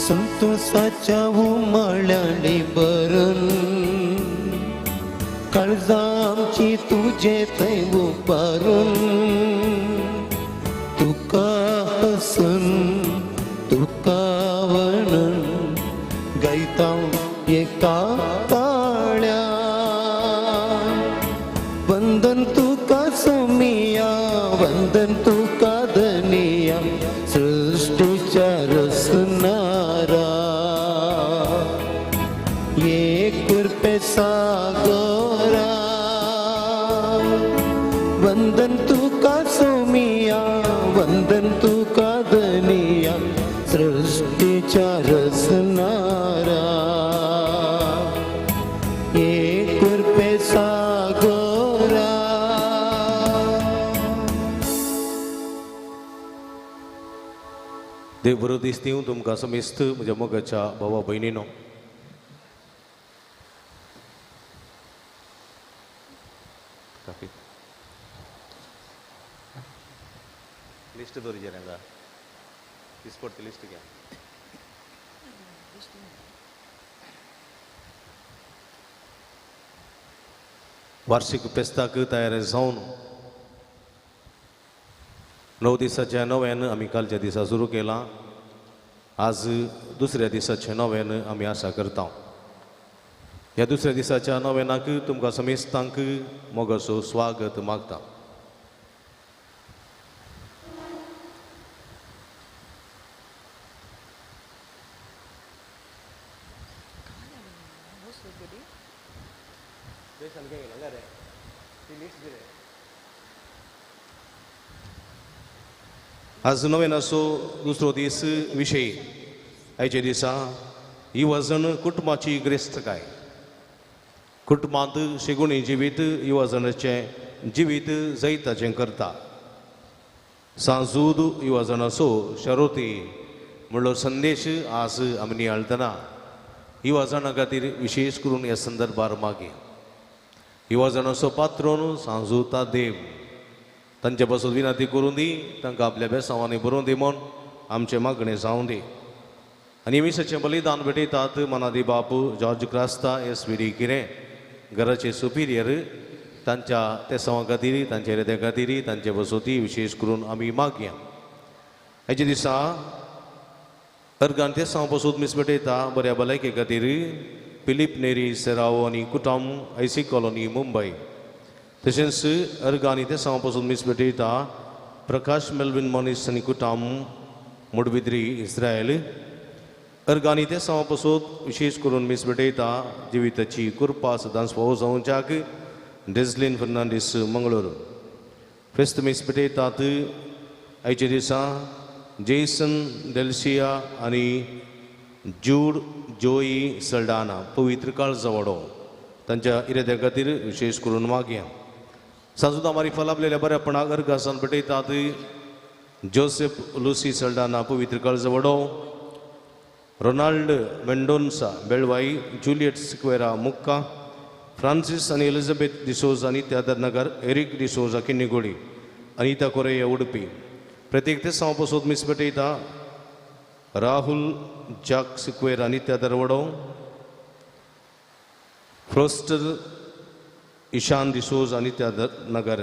संतोषाच्या उमाळ्यांनी भरून काळजां आमची तुजे थंय उबारून तुका हसून तुका वणून गायता एका ताळ्या वंदन तुका सोमिया वंदन तुका धनिया सृष्टीच्या रसनारा एक कृपे सागरा वंदन तुका सोमिया वंदन तुका धनिया सृष्टीच्या रसनारा एक कृपे सागरा. देव बरो दीस दिवं तुमकां समेस्त म्हज्या मोगाच्या भावा भयणीनो. लिस्ट दवरिचें हांगा दिसपडटी लिस्ट घ्या. वार्षिक फेस्ताक तयार जावन 9 दिसाच्या नव्यान आमी कालच्या दिसा सुरू केलां. आज दुसऱ्या दिसाच्या नव्यान आमी आशा करता. ह्या दुसऱ्या दिसाच्या नव्यानाक तुमकां समेस्तांक मोगाचो स्वागत मागता. आज नव्यानाचो दुसरो दीस विशय आयच्या दिसा युवजण कुटुंबाची गिरेस्तकाय. कुटुंबांत शेगुणी जिवीत युवजणाचें जिवीत जैताचें करता. सांजूद युवजणाचो शरोती म्हणलो संदेश आज आमी नियाळटना युवजणां खातीर विशेष करून ह्या संदर्भार मागीर युवजणाचो पात्रोन सांजूता देव तांचे पासून विनंती करूं दी, तांकां आपल्या बेसांवांनी बरोवन दी म्हूण आमचें मागणें जावं दी. आनी मिसाचें बलिदान भेटयतात मनादी बापू George Crasta S V D किरें घराचे सुपिरियर तांच्या तेसांवा खातीर तांच्या रेद्या खातीर तांचे बसोती विशेष करून आमी मागया. हाचे दिसा अर्गान तेसांव पासून मीस भेटयता बऱ्या भलायके खातीर फिलीप नेरी सेरावो आनी कुटुंब आयसी कॉलनी मुंबय. तशेंच अर्गानी तेसांव पासून मीस भेटयता प्रकाश मेल्विन मनीस आनी कुटुंब मुडबिद्री इस्रायल. अर्गानी तेसांव पासून विशेष करून मीस भेटयता जिविताची कृपा सदांच फावो जावच्याक डेझलीन फर्नांडीस मंगळूर. फेस्त मीस भेटयतात आयच्या दिसा जेसन डेल्सिया आनी जूड जोई सल्डाना पवित्र काळजावाडो तांच्या इराद्या खातीर विशेष करून मागया. सांजुदा मारी लाभलेल्या बऱ्यापणाक अर्गासान भेटयतात जोसेफ लुसी सल्डाना पवित्र काळजावाडो, रोनाल्ड मेंडोन्सा बेळवाई, जुलियट सिक्वेरा मुक्का, फ्रांसीस आनी एलिझाबेथ डिसोजा आनी त्यादरनगर, एरिक डिसोजा किन्नीगोडी, अनिता कोरेया उडपी. प्रत्येक तेसांव पासून मीस भेटयता राहुल जाक सिक्वेरा आनी त्यादरवडो, फ्रोस्टर ईशान डिसोज आनी त्यादरनगर.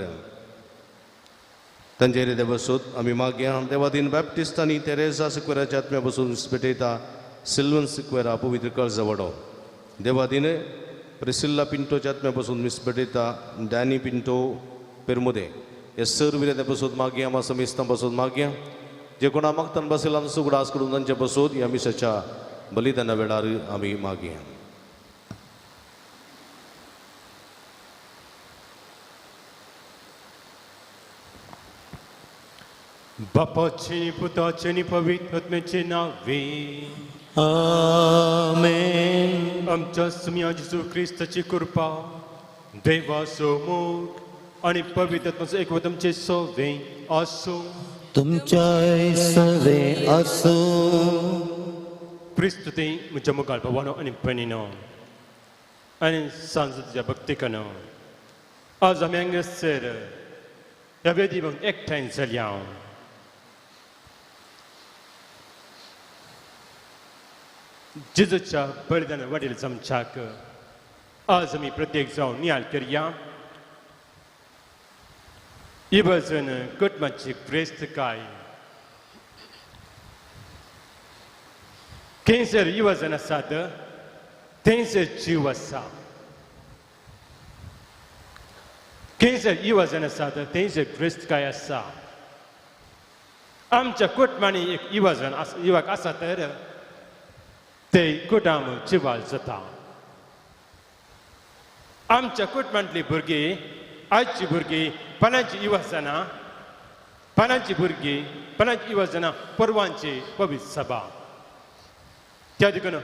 तांचे रेदे बसूत आमी मागया. देवादीन बॅप्टिस्ट आनी तेरेजा सिक्वेराच्या आत्म्या बसून मीस भेटयता सिल्वन सिक्वेरा पवित्र काळजावाडो. देवादीन प्रिसिल्ला पिंटोच्या आत्म्या बसून मीस भेटयता डॅनी पिंटो पेरमुदे. हे सर विरेद्या बसून मागया मा समेस्तां बसून मागया. जे कोणा मागतान बसयला आमचो उगडास करून तांचे बसून ह्या मिसाच्या बलिदाना वेळार आमी मागया. बापाचे पुताचे आनी पवित्र आत्म्याचे नावे आमेन. आमच्या सुम्या जेजू क्रिस्ताची कृपा देवाचो मोग आनी पवित्र आत्म्याचो एकवट आमचे सवे आसूं. तुमच्याय सवे आसूं. क्रिस्तुते म्हज्या मुखार भावानो आनी भयणीनो आनी सांजच्या भक्तिकानो आज आमी हांगासर ह्या वेदी एकठांय जाल्या. जेजूच्या बलिदान वडील जमच्याक आज आमी प्रत्येक जावन नियाळ करया. इवजन कुटुंबाची ग्रेस्तकाय थंयसर इवजन आसात थंयसर जीव आसा. थंयसर इवजन आसात थंयसर ग्रेस्तकाय आसा. आमच्या कुटुंबांनी एक इवजन युवक आसा तर ते कुटुंब जिवाल जाता. आमच्या कुटुंबांतली भुरगीं आजची भुरगीं पणाची इवजना पणाची भुरगीं पणाची इवजना परवांची पवित्र सभा. त्या देखून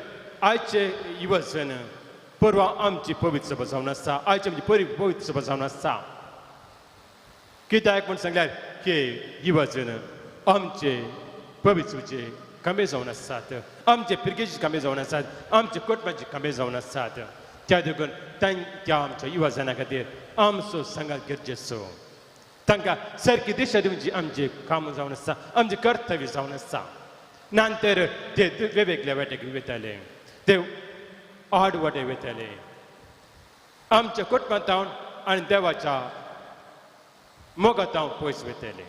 आयचे इवजन परवा आमची पवित्र सभा जावन आसा. आयची आमची पवित्र सभा जावन आसा. कित्याक म्हूण सांगल्यार की इवजन आमचे पवित्रचे खांबे जावन आसात, आमचे पिरगेचे खांबे जावन आसात, आमचे कुटुंबाचे खांबे जावन आसात. त्या देखून त्या आमच्या युवाजना खातीर आमचो सांगात गरजेचो. तांकां सारकी दिशा दिवची आमचें काम जावन आसा, आमचें कर्तव्य जावन आसा. नंतर ते वेगवेगळ्या वाटेक वयताले, ते आड वाटे वयताले. आमच्या कुटुंबांत आनी देवाच्या मोगांत पयस वयताले.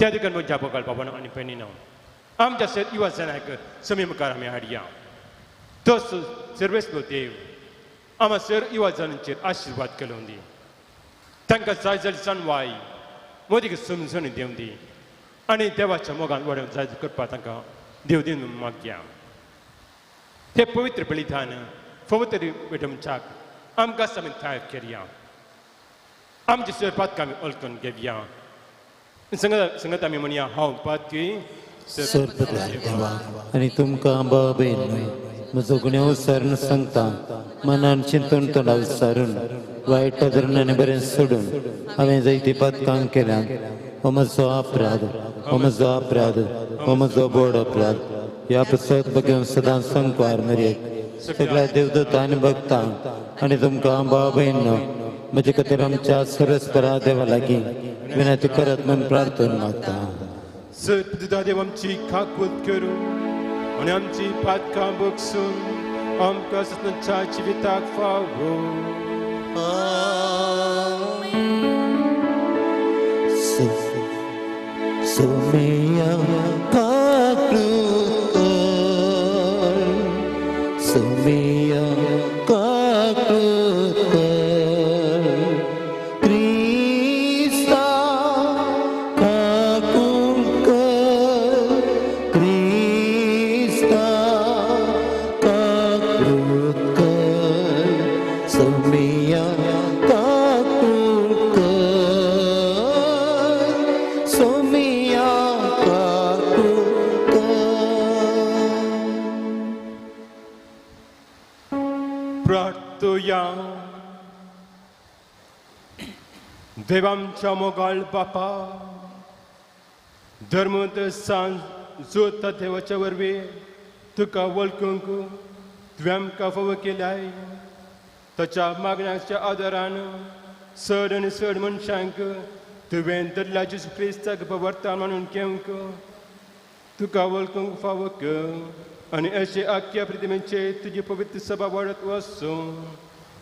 त्या देखून म्हज्या बोगाल बाबान आनी भयणीन आमच्या सयत युवा जनाक समी मुखार आमी हाडया. तो सर्वेस्लो देव आमा सर युवा जनांचेर आशिर्वाद केलो दी. तांकां जाय जाल्यार जाणवाय मोदीक समजून दिवं दी आनी देवाच्या मोगान वाडोवन जाय करपाक तांकां देव दिवन मागया. हे पवित्र बलिदान फवतरी विटमच्याक आमकां आमी तयार करया. आमचे सर पातकां आमी वळखून घेवया. संगत संगत आमी म्हणया हांव पातकी सर्वदेवा आनी तुमकां बाबेन म्हजो गुन्यांव सारून सांगता. मनान चिंतून तोंडाव सारून वायट धरून आनी बरें सोडून हांवें जायतीं पातकां केल्यात. हो म्हजो अपराध, हो म्हजो अपराध, हो म्हजो बोड अपराध. ह्या पुस्तक बघून सदां संकवार मरयेक सगळ्या देवदूत आनी भक्तांक आनी तुमकां बाबेन म्हजे खातीर आमच्या सरस्परा देवा लागीं विनंती करत म्हूण प्रार्थना मागता. सर देव आमची काकूत करूं आनी आमची पातकां बगसून आमकां सतनच्या जिविताक फावो. सोमिया काकूत कर, सोमिया काकूत कर, क्रिस्ता काकूत कर, क्रिस्ता काकूत कर, सोमिया काकूत कर, सोमिया काकूत कर. प्रार्थुया. देवामच्या मोगाळ बापा, धर्मंत सांज जोता देवाच्या वरवीं तुका वळखूंक तुवें आमकां फावो केल्याय. ताच्या मागण्याच्या आदारान चड आनी चड मनशांक तुवें धरल्या जेजू क्रिस्ताक वर्ता मानून घेवंक तुका वळखूंक फावो कर. आनी अशें आख्या प्रतिमेचे तुजी पवित्र सभा वाडत वचूं.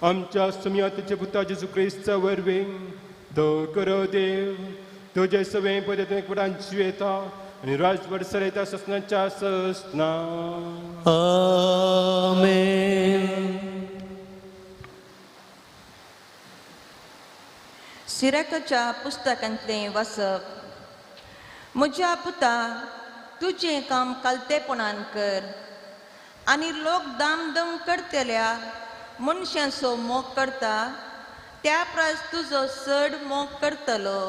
आमच्या सुमया तुज्या पुता जेजू क्रिस्ता वरवीं तो करो देव तुजे सगळे पद्दतीन एकवटान जियेता आनी राजवट चलयता ससनाच्या ससना. आमेन. सिराकाच्या पुस्तकांतलें वाचप. म्हज्या पुता, तुजें काम कालतेपणान कर आनी लोक दामदम करतल्या मनशांचो मोग करता त्या परस तुजो चड मोग करतलो.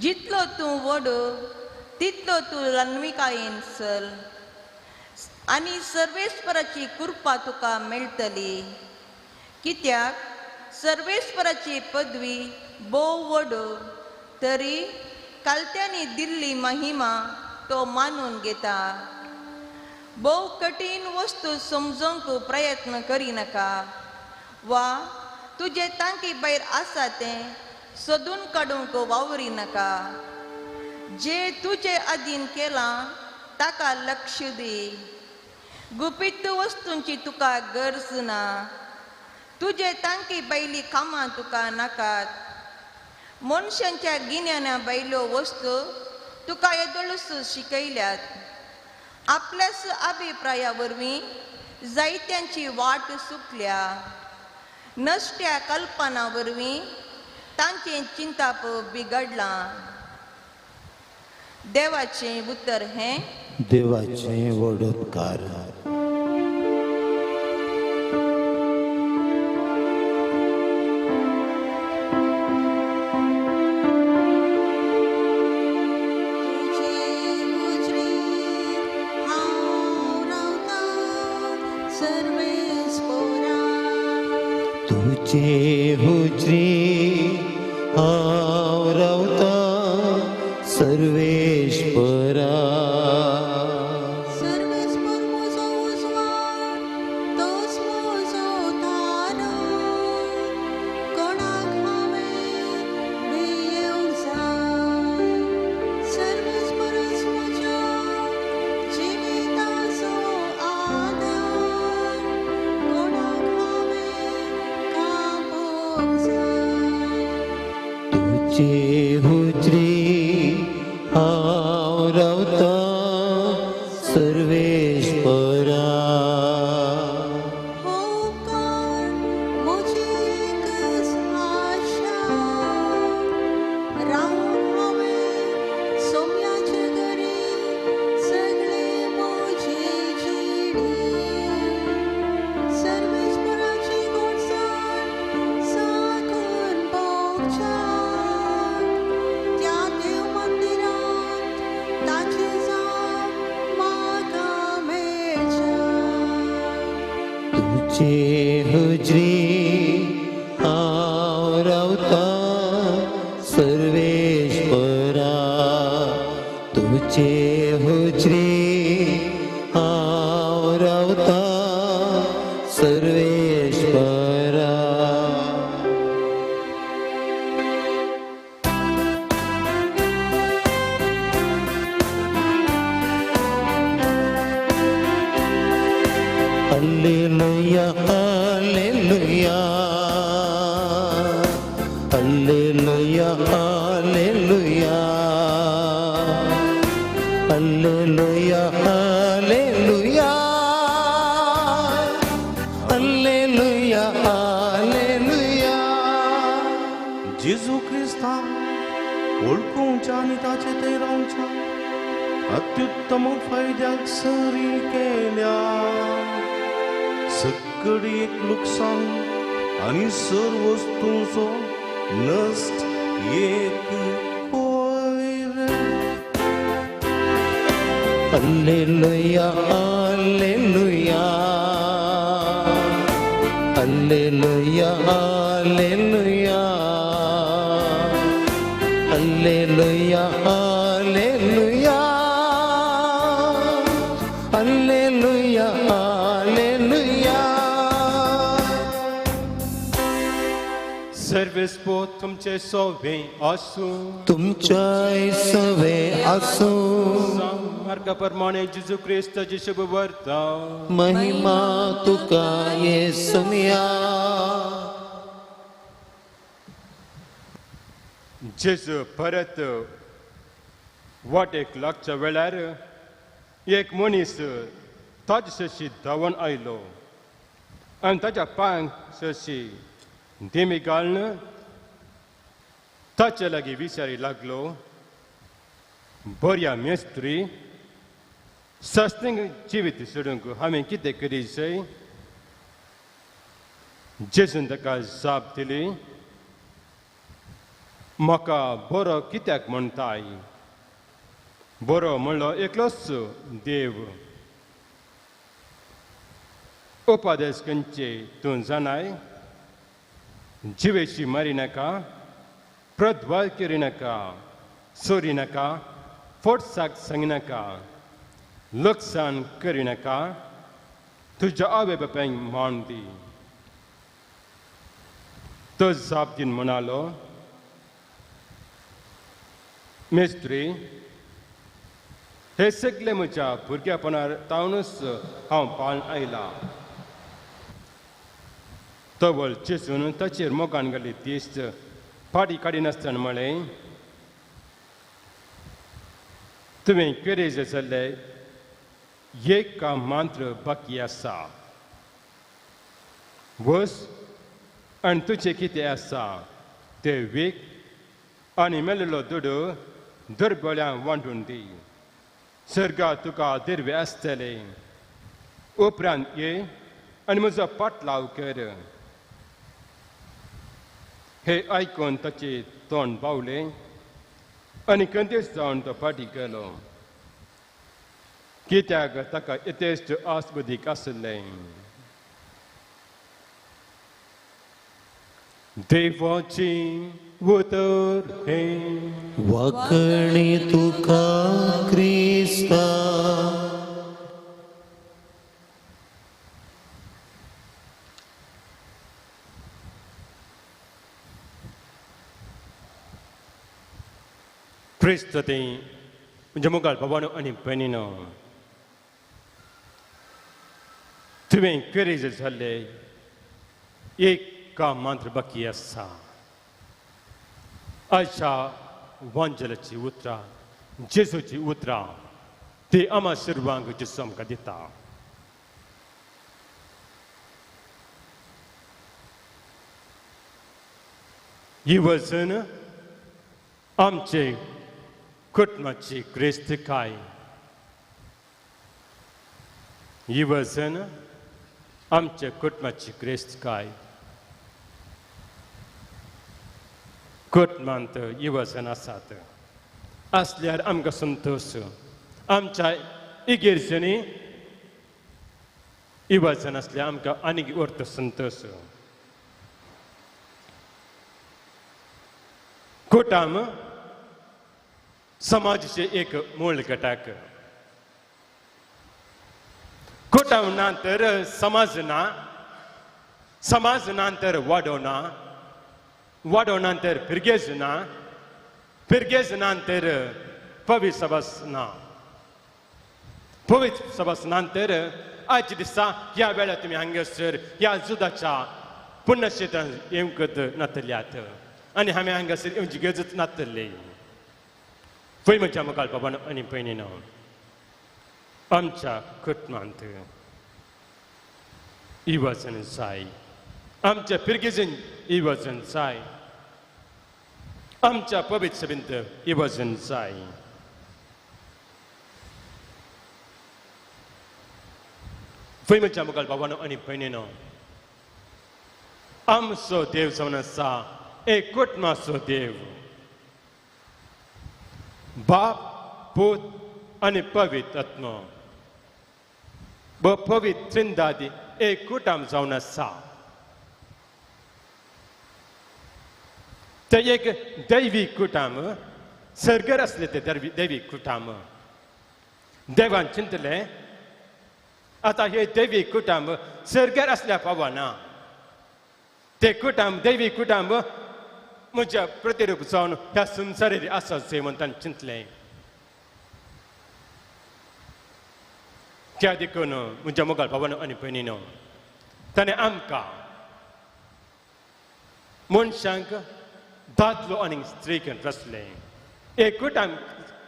जितलो तूं व्हड तितलो तूं ल्हानविकायेन चल आनी सर्वेस्पराची कृपा तुका मेळटली. कित्याक सर्वेस्पराची पदवी भोव व्हड तरी कालत्यांनी दिल्ली महिमा तो मानून घेता. भोव कठीण वस्तू समजूंक प्रयत्न करिनाका वा तुजे तांकी भायर आसा तें सोदून काडूंक वावरिनाका. जे तुजे अधीन केलां ताका लक्ष दी. गुपीत वस्तूंची तुका गरज ना. तुजे तांकी बैली कामां तुका नाकात. मनशांच्या गिन्याना बैल्यो वस्तू तुका येदोळूच शिकयल्यात. आपल्याच अभिप्राया वरवीं जायत्यांची वाट सुकल्या. नश्ट्या कल्पना वरवीं तांचें चिंताप बिगडलां. देवाचें उतर हें देवाचें व्हड उपकार. तुझे हुजरी हांव रावता सर्वेश्वरा. सर्वेस्पर म्हजो उजवाड, तोच म्हजो तारो. कोणाक हांवें भियेवंक जाय. सर्वेस्परच म्हज्या जिविताचो आदार. कोणाक हांवें कांपोंक जाय. तुझे हुजरी हांव रावता सर्वेश्वरा. हो उपकार म्हजी एकच आशा. रावून हांवें सोम्याचे घरी सगळे म्हजी जिणी. सर्वेस्पराची गोडसाण साकून भोगच्याक. त्या देव मंदिरांत ताची जाप म्हाका मेळच्या. तुझे हुजरी हांव रावता सर्वेश्वरा. तुझे हुजरी हांव रावता सर्वेश्वरा. Alleluia, alleluia, alleluia, alleluia, alleluia, alleluia, alleluia, alleluia. जेजू क्रिस्ताक वळखुच्या आनी ताचे थंय रावच्या अत्युत्तम फायद्याक सरी केल्या. सकड एक लुकसाण आनी सर वस्तूंचो नश्ट एक कोयर. Alleluia, alleluia, alleluia, alleluia, alleluia, alleluia, alleluia, alleluia. सर्वेस्पर तुमचे सोवे आसूं. तुमच्याय सवे आसूं. मार्गा प्रमाणे जेजू क्रिस्ताची शुभ वार्ता. महिमा तुका येसुमिया. जेजू परत वाटेक लागच्या वेळार एक मनीस ताजे सरशी धांवन आयलो आनी ताच्या पांयांक सरशी देमी घालून ताचे लागीं विचारी लागलो, बऱ्या मेस्त्री, सस्तींग जिवीत सोडूंक हांवें कितें करी जाय? जेजून ताका जाप दिली, म्हाका बरो कित्याक म्हणटाय? बरो म्हणलो एकलोच देव. उपादेश खंयचे तूं जाणाय? जिवेशी मारी नाका, प्रद्वाल करी नाका, चोरी नाका, फोटसाक सांगिनाका, लुकसाण करी नाका, तुज्या आवय बापायक मान दी. तो जाप दीन म्हणालो, मिस्त्री, हे सगळे म्हज्या भुरग्यापणार तावनूच हांव पाळून आयला. तवळ जेजून ताचेर मोगान घाली दिश्ट फाटी काडिनासतना म्हळें, तुवें क्वेरेज जाल्ले एक काम मात्र बाकी आसा. वस आनी तुजें कितें आसा तें वीक आनी मेळिल्लो दुडू दुर्बळ्यांक वांटून दी. सर्गात तुका दिर्वे आसतले. उपरांत ये आनी म्हजो पाटलाव कर. हे आयकून ताचें तोंड बावलें आनी कंदेश जावन तो फाटी गेलो, कित्याक ताका यथेश्ट आसबदीक आशिल्लें. देवाची उतर हें. वाकणी तुका क्रिस्ता. क्रिस्त ते म्हज्या मुखार बाबानो आनी भयणीनो, तुवें क्वेरीज जाल्ले एक काम मात्र बाकी आसा. आयच्या वांजलाची उतरां, जेजूची उतरां ती आमा सर्वांक जेजू आमकां दिता. ही वचन आमचे कुटुंबाची क्रिस्तकाय. ही वचन आमच्या कुटुंबाची क्रिस्तकाय. कुटुंबांत युवजन आसात आसल्यार आमकां संतोश. आमच्या इगेर्जनी युवजन आसल्यार आमकां आनीक अर्थ संतोश. कुटुंब समाजाचे एक मूळ घटक. कुटुंब ना तर समाज ना, समाज ना तर वाडो ना, वाडो ना तर फिरगेज ना, फिरगेज ना तर पवित्र सभास ना, पवित्र सभास ना तर आयच्या दिसा ह्या वेळार तुमी हांगासर ह्या जुदाच्या पुण्यक्षेत्रांत येवंकच नातल्यात आनी हांवें हांगासर येवची गरजच नातली. पय म्हज्या मुखार बाबानो आनी भयणीनो, आमच्या कुटुंबांत इवजन जाय, आमच्या पिरगेजीन इवजन जाय, आमच्या पवित्र सभेंत इवजन जाय. पय म्हज्या मुखार बाबानो आनी भयणीनो, आमचो देव जावन आसा एक कुटुंबाचो देव. बाप, पूत आनी पवित्र आत्मो पवित्र त्रिंदादी एक कुटुंब जावन आसा. ते एक दैवी कुटुंब, सर्गर आसले ते दैवी कुटुंब. देवान चिंतलें आतां हे दैवी कुटुंब सर्गर आसल्या पावना. ते कुटुंब दैवी कुटुंब म्हज्या प्रतिरूप जावन ह्या संवसारीर आसा जंय म्हूण ताणें चिंतलें. त्या देखून म्हज्या मुखार बाबानो आनी भयणीनो, ताणें आमकां मनशांक दादलो आनी स्त्री करून रचलें, एक कुटुंब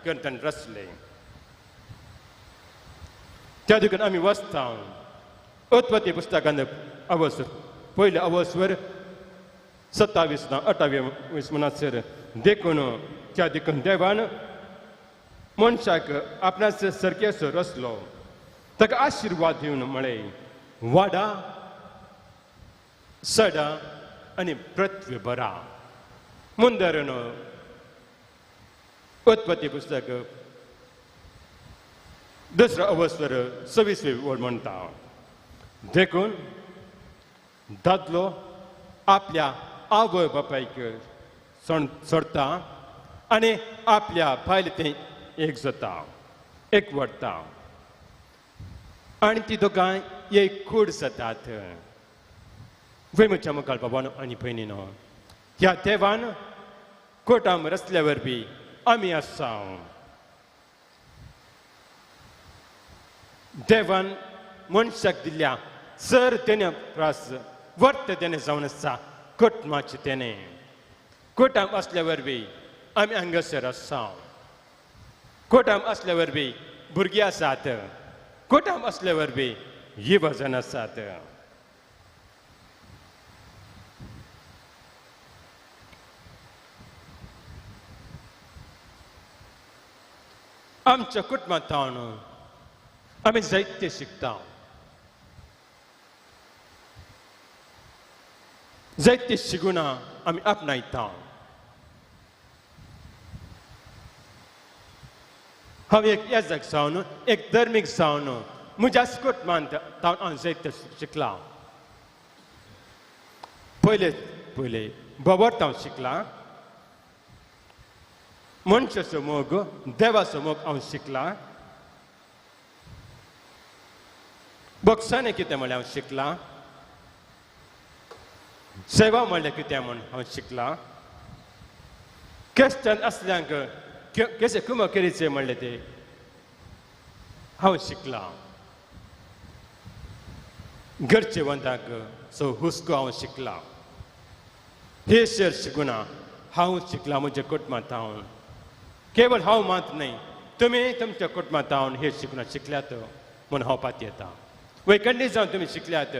करून ताणें रचलें. त्या देखून आमी वचता उत्पत्ती पुस्तकान अवसर पयल्या अवसर 27 ना 28 म्हणसर देखून त्या देखून देवान मनशाक आपणाच सारकेचो रचलो, ताका आशिर्वाद दिवन म्हळें, वाडा सडा आनी पृथ्वी भरा. मुंदरण उत्पत्ती पुस्तक दुसरो अवसर 26 वळ म्हणटा, देखून दादलो आपल्या आवय बापायक सोडता आनी आपल्या बायल तें एक जाता, एकवटता आनी ती दोगांय एक कूड जातात. म्हज्या मुखार बाबानो आनी भयणीनो, ह्या देवान कोटाम रचल्या वरवीं आमी आसा. देवान मनशाक दिल्या सर तेणे प्रास वर्त तेणे जावन आसा कुटुंबाचें तेणे. कुटुंब आसल्या वरवीं आमी हांगासर आसा. कुटुंब आसल्या वरवीं भुरगीं आसात. कुटुंब आसल्या वरवीं युवजन आसात. आमच्या कुटुंबांत आमी जायते शिकता, जायते शिगुणां आमी आपणायता. हांव एक याजक जावन, एक धर्मीक जावन म्हज्या कुटुंबांत हांव जायते शिकलां. पयले पयले बबर हांव शिकलां, मनशाचो मोग, देवाचो मोग हांव शिकलां. बक्षाने कितें म्हणल्यार हांव शिकलां, सेवा म्हणल्यार कितें म्हूण हांव शिकलां, क्रिश्चन आसल्यांक कशें कुमक करीचें म्हणलें तें हांव शिकलां. घरचे वंदाक सो हुस्को हांव शिकलां. हे शेर शिकुना हांव शिकलां म्हज्या कुटुंबांत हांव. केवळ हांव मात न्हय, तुमी तुमच्या कुटुंबांत हांव हे शिकून शिकल्यात म्हूण हांव पातयेता. वैकंडी जावन तुमी शिकल्यात.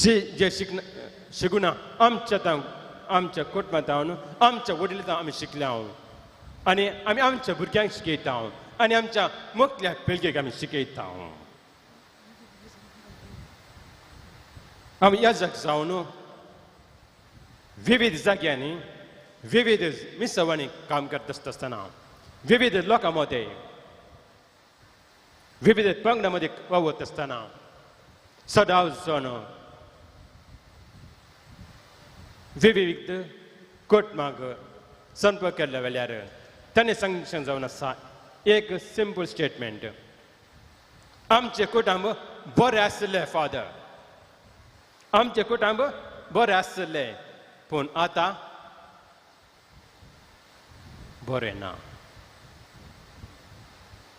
जे जे शिकुना आमच्या आमच्या कुटुंबांत हांव, आमच्या वडील आमी शिकल्या हांव, आनी आमी आमच्या भुरग्यांक शिकयता हांव, आनी आमच्या मुखल्या पिळगेक आमी शिकयता हांव. आमी याजक जावन विविध जाग्यांनी विविध मिसवांनी काम करत आसतना विविध लोकां मदें विविध पंगडां मदें वावरत आसतना सदांच जावन विविध कुटुंबांक संपर्क केल्ल्या वेल्यार ताणें सांगचें जावन आसा एक सिंपल स्टेटमेंट, आमचें कुटुंब बरें आसलें फादर, आमचें कुटुंब बरें आसलें, पूण आतां बरें ना.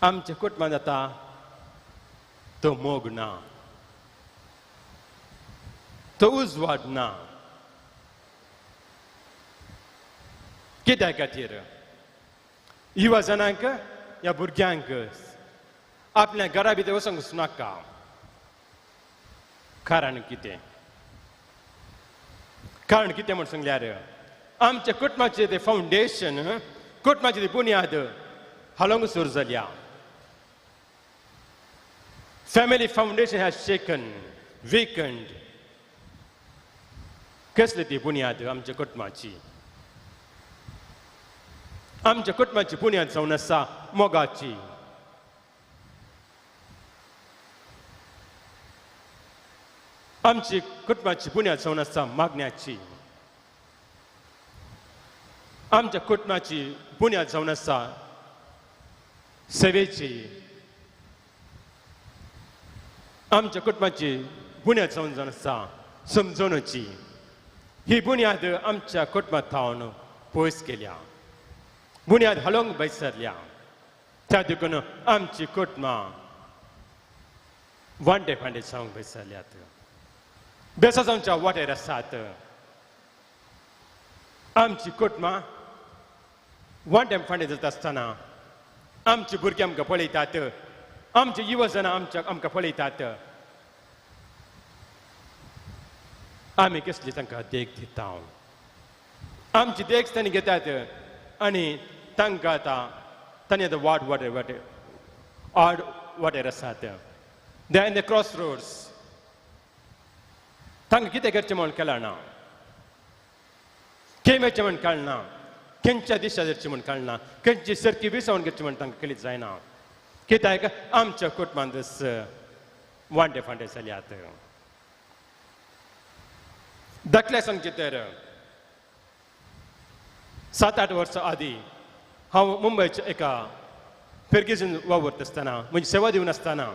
आमच्या कुटुंबांत आतां तो मोग ना, तो उजवाड ना. कित्या खातीर युवा जणांक ह्या भुरग्यांक आपल्या घरा भितर वचूंक नाका. कारण कितें? कारण कितें म्हूण सांगल्यार आमच्या कुटुंबाचें तें फावंडेशन, कुटुंबाची ती बुन्याद हालोवंक सुरू जाल्या. Family foundation has shaken, weakened. कसली ती बुन्याद आमच्या कुटुंबाची? आमच्या कुटुंबाची बुन्याद जावन आसा मोगाची. आमची कुटुंबाची बुन्याद जावन आसा मागण्याची. आमच्या कुटुंबाची बुन्याद जावन आसा सेवेची. आमच्या कुटुंबाची बुन्याद जावन आसा समजवणेची. ही बुन्याद आमच्या कुटुंबांत थावन पयस केल्या, बुन्याद हालोवंक भायसरल्या. त्या देखून आमची कुटुंबां वांटे फांटे जावंक भायसरल्यात, बेसांच्या वाटेर आसात. आमची कुटुंबां वांटे फांटे जाता आसतना आमची भुरगीं आमकां पळयतात, आमची युवजनां आमकां पळयतात. आमी कसली तांकां देख दिता, आमची देख तांणी घेतात आनी तांकां आतां तांणी आतां वाट वाटेर वाटेर आड वाटेर आसात. They in the cross roads. तांकां कितें करचें म्हूण कळना, खंय वचचें म्हूण कळना, खंयच्या दिशा वचचें म्हूण कळना, खंयची सारकी विसवण घेवची म्हूण तांकां कळीत जायना. कित्याक आमच्या कुटुंबांत वांटे फांटे जाल्यात. दाखल्या सांगचें तर 7-8 वर्सां आदीं हांव मुंबयच्या एका फिरगेजीन वावरत आसतना, म्हणजे सेवा दिवन आसतना,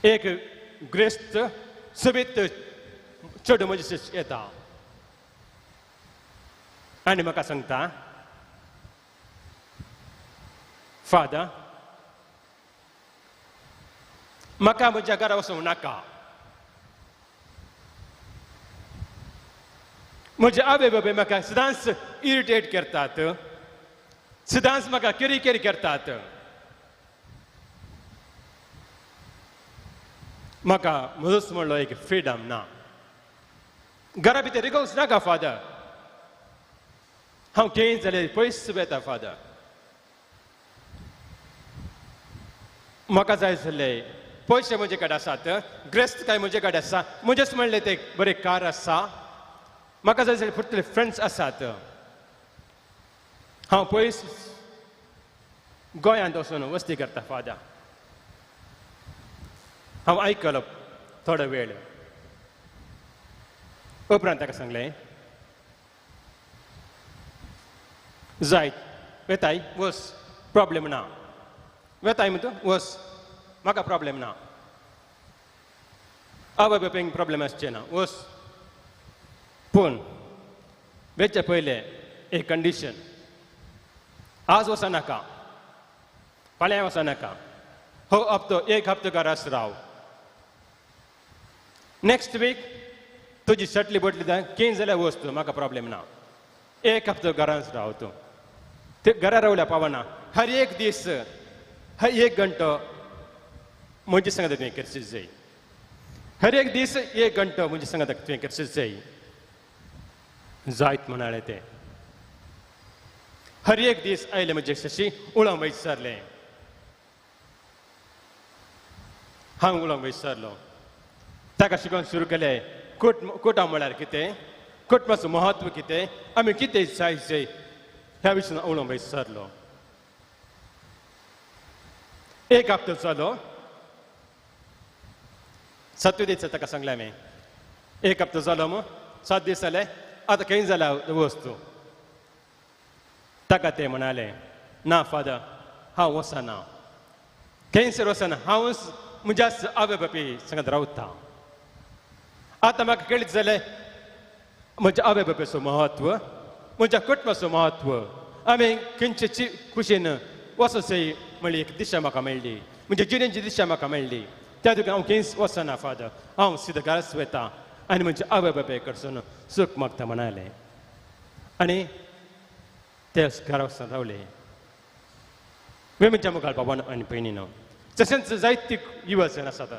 एक ग्रेस्त सोबीत चेडूं म्हजे येता आनी म्हाका सांगता, फादर म्हाका म्हज्या घरा वचूंक नाका, म्हजे आवय बापूय म्हाका सदांच इरिटेट करतात, सदांच म्हाका केरी केरी करतात, म्हाका म्हजोच म्हणलो एक फ्रिडम ना, घरा भितर रिगोवंक नाका फादर, हांव खंय जाल्यार पयस वेता फादर, म्हाका जाय जाल्ले पयशे म्हजे कडेन आसात, ग्रेस्त काय म्हजे कडेन आसा, म्हजेच म्हणलें ते बरें कार आसा, म्हाका जाय जाल्यार फुटले फ्रेंड्स आसात, हांव पयस गोंयांत वचून वस्ती करता फादर. हांव आयकलो थोडो वेळ, उपरांत ताका सांगलें, जायत वेताय वस, प्रॉब्लेम ना, वेताय म्हणटा वस, म्हाका प्रॉब्लेम ना, आवय बापायक प्रॉब्लेम आसचे ना, वस, पूण वेचे पयलें एक कंडिशन, आज वचो नाका, फाल्यां वचो नाका, हो हप्तो एक हप्तो घराच राव, नेक्स्ट वीक तुजी शर्टली बोटली जाय कितें जाल्यार वच तूं, म्हाका प्रॉब्लेम ना, एक हप्तो घरांच राव तूं, ते घरा रावल्या पावना, हर एक दीस हर एक घंटो म्हजे सांगता तुवें करचें जाय, हर एक दीस एक घंटो म्हजे सांगता तुवें करचें जाय, जायत म्हणालें तें. हर एक दीस आयलें म्हजे शशी उलोवंक विचारलें, हांव उलोवंक विचारलो, ताका शिकोवंक सुरू केलें कुटां म्हळ्यार कितें, कुटुंबाचो म्हत्व कितें, आमी कितें जाय जाय ह्या विशयान उलोवंक विचारलो. एक हप्तो जालो, सातवे दीस ताका सांगलें हांवें, एक हप्तो जालो मग 7 दीस जाले, आतां खंय जाला वस्तू, ताका तें म्हणालें, ना फादर हांव वचना, खंयसर वचना, हांव म्हज्या आवय बापूय सांगत रावता, आतां म्हाका कळीत जालें म्हज्या आवय बापायचो म्हत्व, म्हज्या कुटुंबाचो म्हत्व, आमी खंयचे खुशेन वचसय म्हणली एक दिशा म्हाका मेळ्ळी, म्हणजे जिणेची दिशा म्हाका मेळ्ळी, त्या देखून हांव खंयच वचना फादर, हांव सिद्ध घराच वता आनी म्हज्या आवय बापाय कडसून सूख मागता म्हणालें आनी ते घरा वचून रावले. म्हज्या मुखार बाबान आनी भयणीन तशेंच जायती युवजन आसात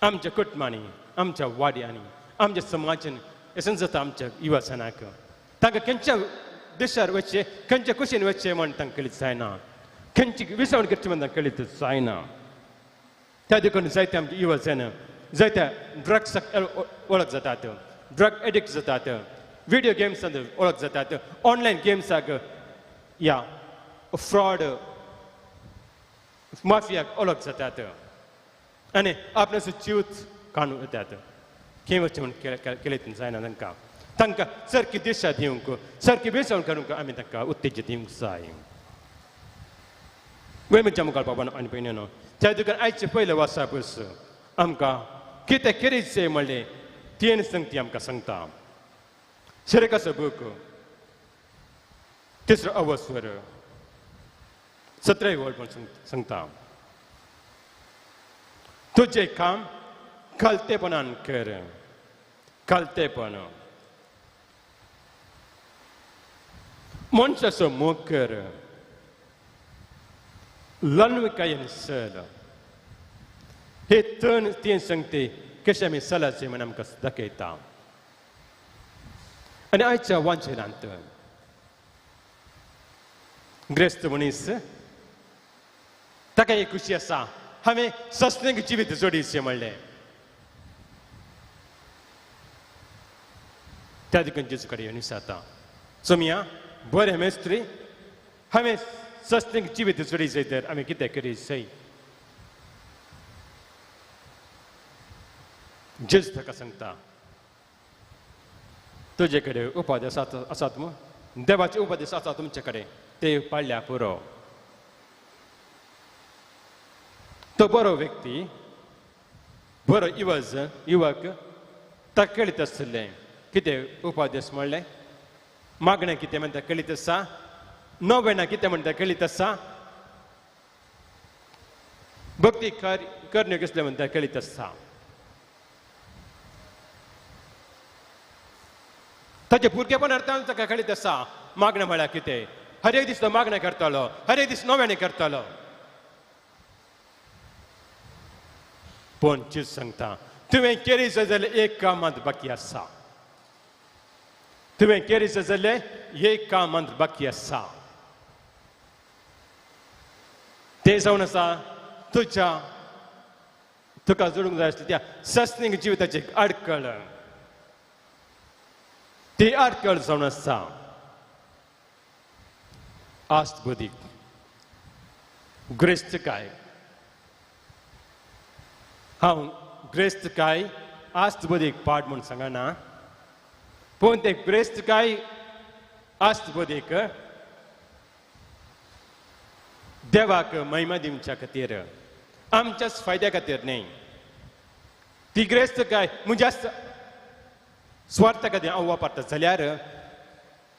आमच्या कुटुंबांनी, आमच्या वाड्यांनी, आमच्या समाजान, तशेंच जाता आमच्या युवजनाक, तांकां खंयच्या देशार वचचें, खंयच्या कुशीन वचचें म्हण तांकां कळीत जायना, खंयची विसवण करची म्हण तांकां कळीत जायना. त्या देखून जायते आमचे युवजन जायत्या ड्रग्साक वळख जातात, ड्रग एडिक्ट जातात, व्हिडियो गेम्सान वळख जातात, ऑनलायन गेम्साक या फ्रॉड माफियाक वळख जातात आनी आपणाचो जीव काडून येतात, खंय वचचें म्हण केलें जायना तांकां, तांकां सारकी दिशा दिवंक, सारकी विसवण करूंक आमी तांकां उत्तेज दिवंक जाय. म्हज्या मुखार बाबान आनी भयणीनो, त्या देखून आयचें पयलें वासापूस आमकां कितें करीत म्हणलें तीन संगती आमकां सांगता. शिरकाचो बूक तिसरो अवस्वर 17 वळ म्हण सांगता, तुजें काम खलतेपणान कर, खलतेपण, मनशाचो मोग कर, लनविकायेन चल, हे तीन संगती कशें आमी चलाचें म्हण आमकां दाखयता. आनी आयच्या वांचेलांत ग्रेस्त मनीस ताका एक खुशी आसा, हांवें सस्नेक जिवीत जोडीचें म्हणलें, त्या देखून जेजू कडेन येवन विचारता, सोमिया बरें मेस्त्री, हांवें सस्नेक जिवीत जोडीचें तर आमी कितें करीत? जेजू ताका सांगता, तुजे कडेन उपदेश आसात मू, देवाचे उपदेश आसा तुमचे कडेन, ते पाळ्ळ्या पुरो. तो बरो व्यक्ती बरो इवज युवक ताका कळीत आसलें कितें उपादेश म्हणलें, मागणें कितें म्हणटा कळीत आसा, नोवेणां कितें म्हणटा कळीत आसा, भक्ती करण्यो कसलें म्हणटा कळीत आसा. ताचे भुरगेपण अर्थान ताका कळीत आसा मागणें म्हळ्यार कितें. हर एक दीस तो मागणें करतालो, हर एक दीस नोवेणें करतालो. पूण चीज सांगता तुवें केरी जाल्यार एक कामांत बाकी आसा, तुवें केरी जाल्यार एक कामांत बाकी आसा. तें जावन आसा तुज्या तुका जोडूंक जाय आसली त्या सस्नीक जिविताची आडकळ, ती आडकळ जावन आसा आस्त बुदीक ग्रेस्तकाय. हांव ग्रेस्तकाय आस्त बुदीक पाठ म्हूण सांगना, पूण ते ग्रेस्तकाय आस्त बुदीक देवाक महिमा दिवच्या खातीर, आमच्याच फायद्या खातीर न्हय. ती ग्रेस्तकाय म्हज्या स्वार्था खातीर हांव वापरता जाल्यार,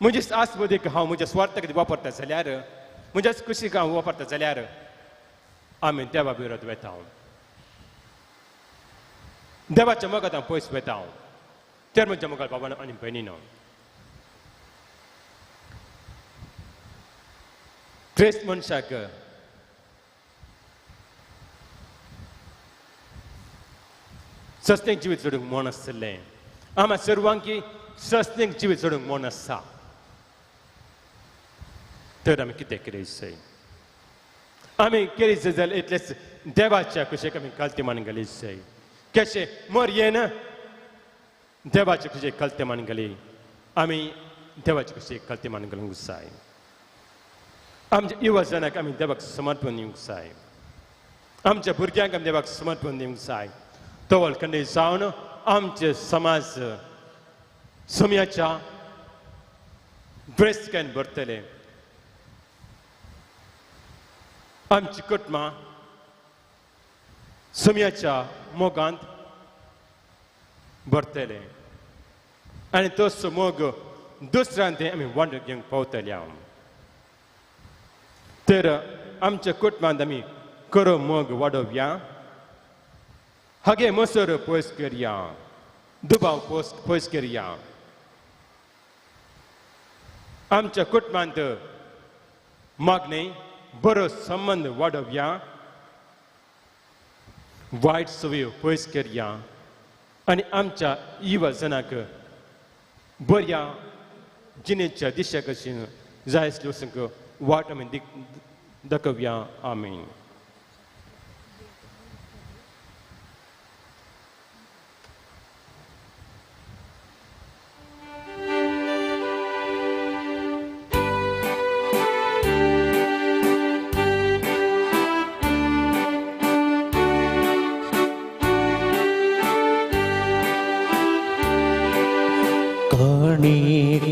म्हजी आस्त बुदीक हांव म्हज्या स्वार्था खातीर वापरता जाल्यार, म्हज्याच कुशीक हांव वापरता जाल्यार आमी देवा विरोध वता, देवाच्या मोगांत हांव पयस वता. तर म्हज्या मोगाळ बाबान आनी भयणीन क्रिस्त मनशाक सस्तेक जिवीत जोडूंक मन आसलें. आमा सर्वांकी सस्तेक जिवीत जोडूंक मन आसा. तर आमी कितें केली? आमी केली जाल्यार इतलेच देवाच्या कुशेक आमी कलते मान घाली जाय. कशें मरयेन देवाचे कुशेक कलते मान घाली, आमी देवाचे कुशेक कलते मान घालूंक जाय. आमच्या युवजनाक आमी देवाक समर्पण दिवंक जाय, आमच्या भुरग्यांक आमी देवाक समर्पण दिवंक जाय. तवळ खंडे जावन आमचे समाज समयाच्या ग्रेस्तकायेन भरतले. आमची कुटुंबां समयाच्या मोगांत भरतले आनी तोच मोग दुसऱ्यान ते आमी वांटून घेवंक पावतले. हांव तर आमच्या कुटुंबांत आमी खरो मोग वाडोवया, हागे मसर पयस करया, दुबाव पयस करया. आमच्या कुटुंबांत मागणे बरो संबंद वाडोवया, वायट सवयो पयस करया आनी आमच्या युवजनाक बऱ्या जिणेच्या दिशा कशी जाय आसली वचूंक वाट आमी दाखोवया. आमीन.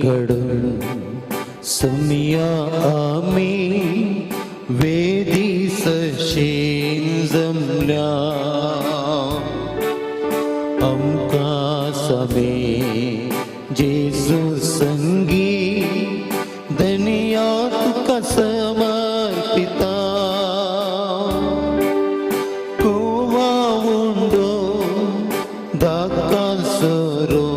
कडून समिया आमी वेदी सशेन जमल्या, आमकां समे जेजू संगी धनिया तुका समर्पिता. गोवा उंडो दाका सरो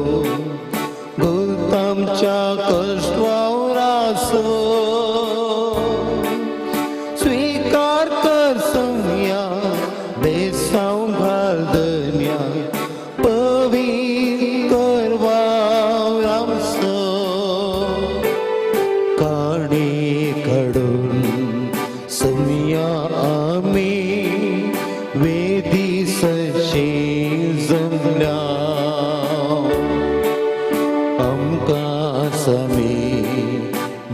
गुलतामच्या कश्टवावरासो, स्वीकार कर संया बेसांव घाल दन्या पवित्र कर वावरामसो. काणी घडून समिया आमी वेदी सशे जमल्या, आमकां समी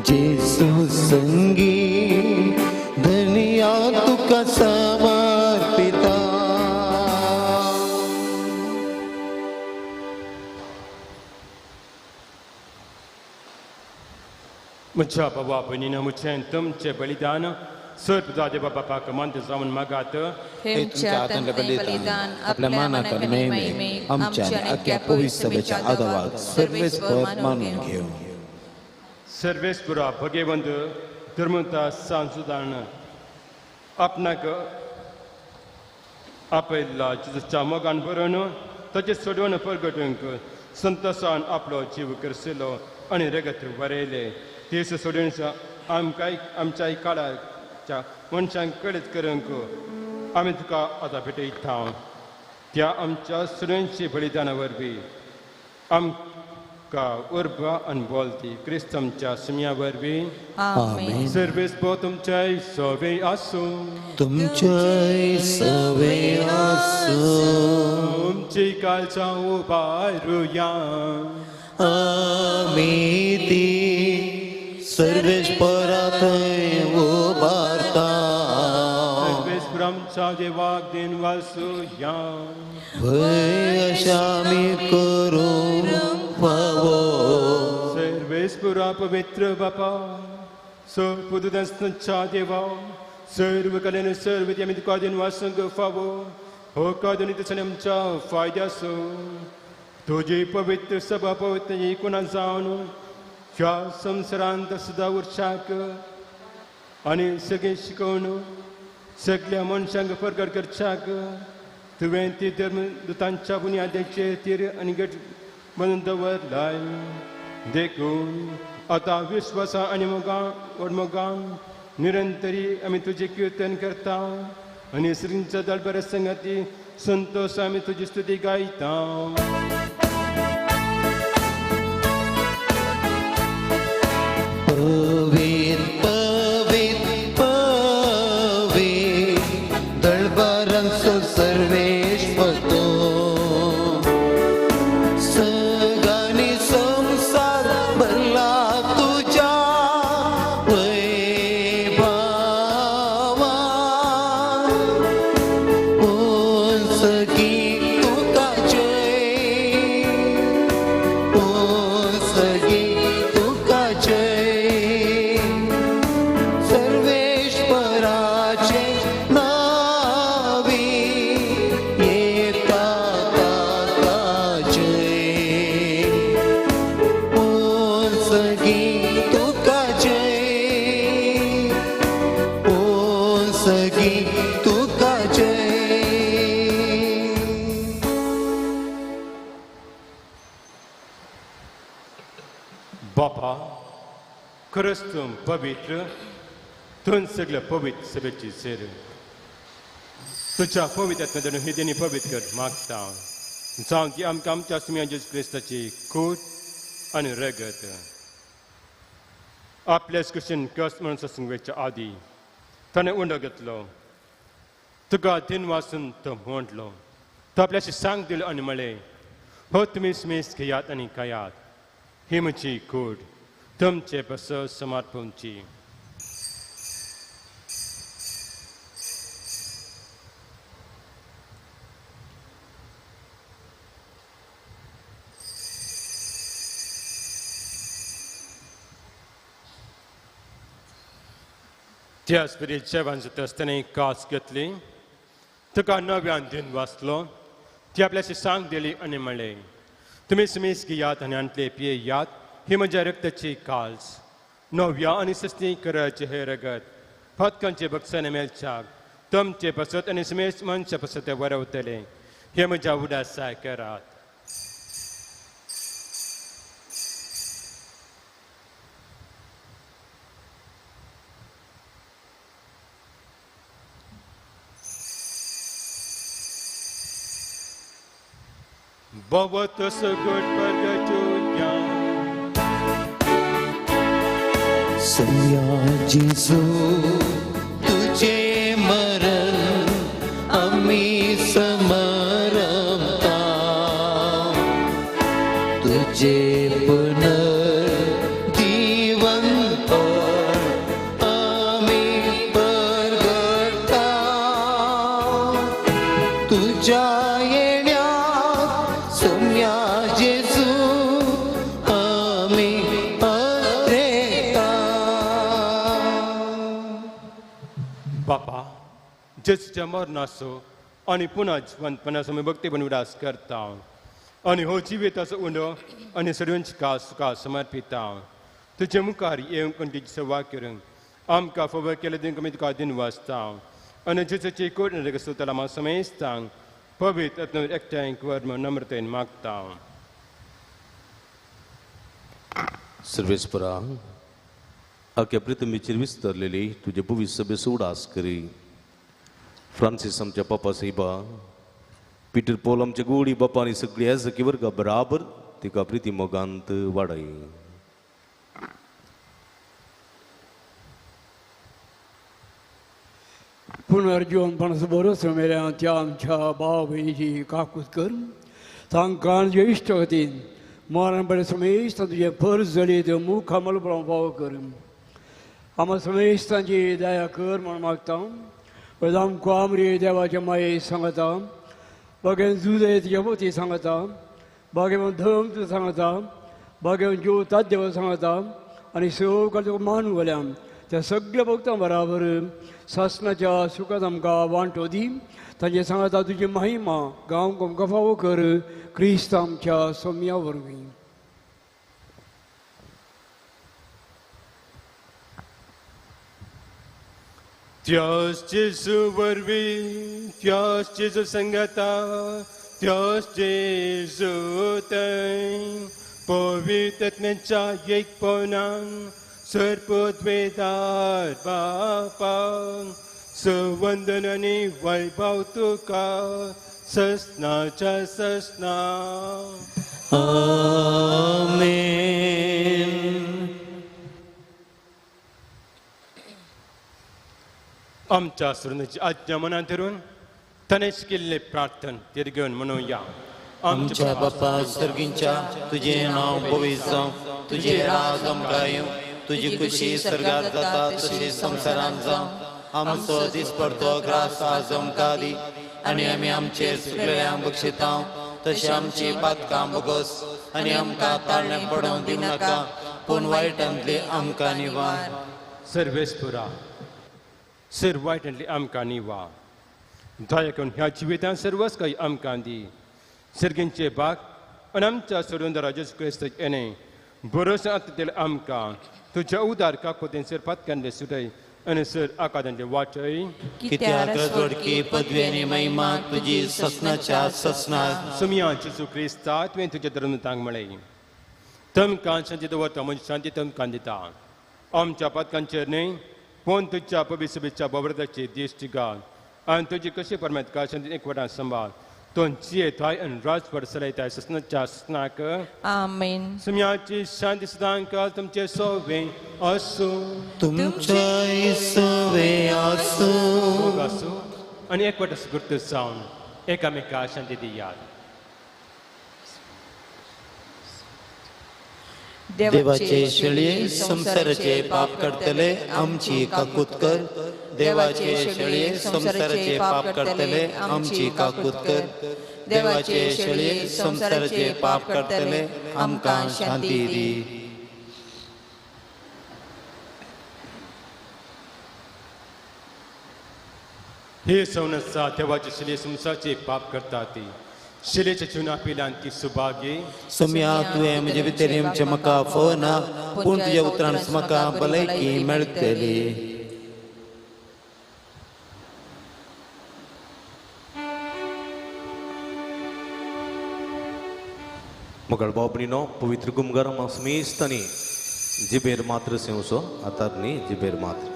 जेजू संगी धनिया तुका समर्पिता. म्हज्या बाबा भयणीन म्हजें तुमचें बलिदान सर्व देवा बापाक मानते जावन मागात. हे तुमच्या हातांतलें बलिदान आपल्या मानाक आनी महिमेक आमच्या आनी आख्या पवित्र सभेच्या आदावाक सर्वेस्पर मानून घेवं. सर्वेस्परा भगेवंत धर्मता सांसुदान आपणाक आपयल्ला जेजूच्या मोगान भरून ताचें सोडवण परगटूंक संतोसान आपलो जीव करसिलो आनी रगत वरयलें. तेच सोडून आमकां आमच्याय काळाच्या मनशांक कळीत करूंक आमी तुका आतां भेटयता. त्या आमच्या सुरेंची बलिदाना वरवीं आमकां उर्बा आनी बोलती क्रिस्त आमच्या सुम्या वरवीं. आमेन. सर्वेस्पर तुमच्याय सवे आसूं. तुमच्याय सवे आसूं. तुमची काळजां उबारुया. आमी ती सर्वेस्परा थंय उबारता. सर्वेस्पर आमच्या देवाक then वासुया. भंय अशा आमी करूंक फावो. सर्वेस्परा पवित्र बापा सर्वदुदांच्या देवा सर्व कलेन सर्व आमी तुका then वासूंक फावो. हो कादनी तसो आमच्या फायद्याचो तुजी पवित्र सभा पवित्र एकूणा जावन ह्या संवसारांत सुद्दां उरशाक आनी सगळें शिकोवन सगल्या मनशांक परगट करच्याक तुवें ती धर्मदुतांच्या बुन्यादेचेर तीर आनी गट बांदून दवरलाय. देखून आतां विश्वासा आनी मोगान व्हड मोगान निरंतरी आमी तुजें किर्तन करता आनी श्रींच्या दळबऱ्या संगाती संतोष आमी तुजी स्तुती गायता. पवित्र पवित्र पवित्र दळबारांचो सर्वेश्वर तूं सगळ्यांनी संवसार भरला तुज्या वैभवान. सगी तुका जय, सगी तुका जय. सर्वेश्वराचे नावी येता ताका जय. सगी तुका जय, सगी तुका जय. बापा खरंच तूं पवित्र, तूं सगळ्या पवित्र सभेची सेर तुज्या पवित्र ही देणी पवित्र कर मागता. जावं ती आमकां आमच्या सुम्या जेजू क्रिस्ताची कूट आनी रगत आपल्याच कुशीन कस म्हणून सोसूंक वयच्या आदी ताणें उंडो घेतलो, तुका दिन वासून तो म्हटलो, तो आपल्याशी सांग दिलो आनी म्हळें, हो तुमी सुमेस घेयात आनी खायात, ही म्हजी कूड तुमचे पासत समर्पणची. त्याच परी जेवण जाता आसतना कास घेतली, तुका नव्यान दिन वाचलो, ती आपल्याशी सांग दिली आनी म्हळें, तुमी सुमेस घेयात आनी आंतले पियेयात, ही म्हज्या रक्ताची काल्स नव्या आनी सस्ती कराचे हे रगत फातकांचे बक्षाने मेळच्याक तुमचे पासत आनी सुमेस मनशा पासत वरवतले. हे म्हज्या उडासाय करात. भगवत सगट परगटुया. सया जेजू तुझे मरण आमी समरता, तुझे पुनर्जीवनपण आमी परगटा. तुझ्या येण्याक सोम्या जेजू आमी पत्रेता. जेजूच्या मरणाचो आनी पुनः जिवंतपणाचो आमी भक्तीपण उडास करता आनी हो जिविताचो उंडो आनी सगळ्यांची कास तुका समर्पिता. तुजे मुखार येवंक आनी तुजी सेवा करूंक आमकां फावो केले देव आमी तुका दिन वाचता आनी जेजूची कोट सुतला आमा समेस्तांक पवित्र आत्म्यान एकठांय कर म्हूण नम्रतेन मागता. सर्वेस्परा आख्या पृथ्वीचेर विस्तारलेली तुजे पवित्र सभेचो उडास करी. फ्रांसीस आमच्या पापा सायबा, पिटर पॉल आमच्या गोडी बापा आनी सगळी याजकी वर्गा बराबर तिका प्रिती मोगांत वाडय. पुनर्जीवनपणाचो भरोसो मेल्या त्या आमच्या भाव भयणीची काकूत कर तांकां तुजे इश्ट वतीन मरण बरें समेस्त तुजें फर्ज जाली त्यो मुखामल फावो कर. आमा समेस्तांची दया कर म्हूण मागता. आमकां आमरी देवाच्या माये सांगता, बागेन जुदे तुज्या वती सांगता, बागेवन धर्म तूं सांगता, बागेवन जीव ताद्देव सांगता आनी सगळ्या तुका मान घाल्या त्या सगळ्या भक्तां बराबर सासणाच्या सुखांत आमकां वांटो दी. तांचे सांगता तुजी महिमा गांव आमकां फावो कर क्रिस्त आमच्या सोम्या वरवीं. त्याच जेजू वरवीं, त्याच जेजू संगता, त्याच जेजू थंय पवित्र आत्म्याच्या एकपणान सर्वोद्वेदार बापा सवंदन आनी वैभव तुका ससनाच्या ससना. आमेन. आमच्या सुरणाची आज्ञा मनात धरून ताणें शिकिल्लें प्रार्थन दीर्घ म्हणुया. आमच्या बापा सर्गींच्या तुजें नांव पवित्र जावं, तुजें राज आमकां येवं, तुजी खुशी स्वर्गात जाता तशी संवसारांत जावं. आमचो दिसपडतो ग्रास आज आमकां दी आनी आमी आमचेर चुकलेल्यांक बक्षिता तशें आमची पातकां बोगस आनी आमकां ताळणें पडोवंक दिवं नाका, पूण वायटांतली आमकां निवार. सर्वेस्पुरा सर वायटांतली आमकां निवार. दया करून ह्या जिवितांत सर्वच काही आमकां दी. सर्गींचे भाग आनी आमच्या सोडून जेजू क्रिस्त येणें भरोसा आतां आमकां तुज्या उदार काकोतेन सर पातकांतले सुटय आनी सर आकादांतले वाचय. कित्याक रजवडकी पदवी आनी महिमा तुजी ससनाच्या ससना. सुमिया जेजू क्रिस्ता तुवें तुज्या धर्मतांक म्हळें तमकां शांती दवरता म्हजी शांती तमकां दिता. आमच्या पातकांचेर न्हय पूण तुज्या पवित्र सभेच्या बबरताची दिश्टी घाल आनी तुजी कशी परमेतका शांती एकवटान सांबाळ. तो जियेताय आनी राजभर चलयताय ससनाच्या ससनाक. आमेन. सुम्याची शांती सदांकाल तुमचे सोवे आसूं. तुमच्या सोवे आसूं. मोग आसूं आनी एकवट स्फूर्त जावन एकामेका शांती दियात. देवाचे शेळये संवसाराचे पाप काडटले आमची काकूत कर. देवाचे शेळये संवसाराचे पाप काडटले आमची काकूत कर. देवाचे शेळये संवसाराचे पाप काडटले आमकां शांती दी. हे सवनसा देवाचे शेळये संवसाराचे पाप करता ती शिलेच्या जिवना पिलान ती सुभागी. सोम्या तुवें म्हजे भितर येवचें म्हाका फोना, पूण तुज्या उतरान म्हाका भलायकी मेळटली. मगळ बाबरीनो पवित्र गुमगार समेस्तांनी जिबेर मात्र सेवचो आतां न्ही जिबेर मात्र.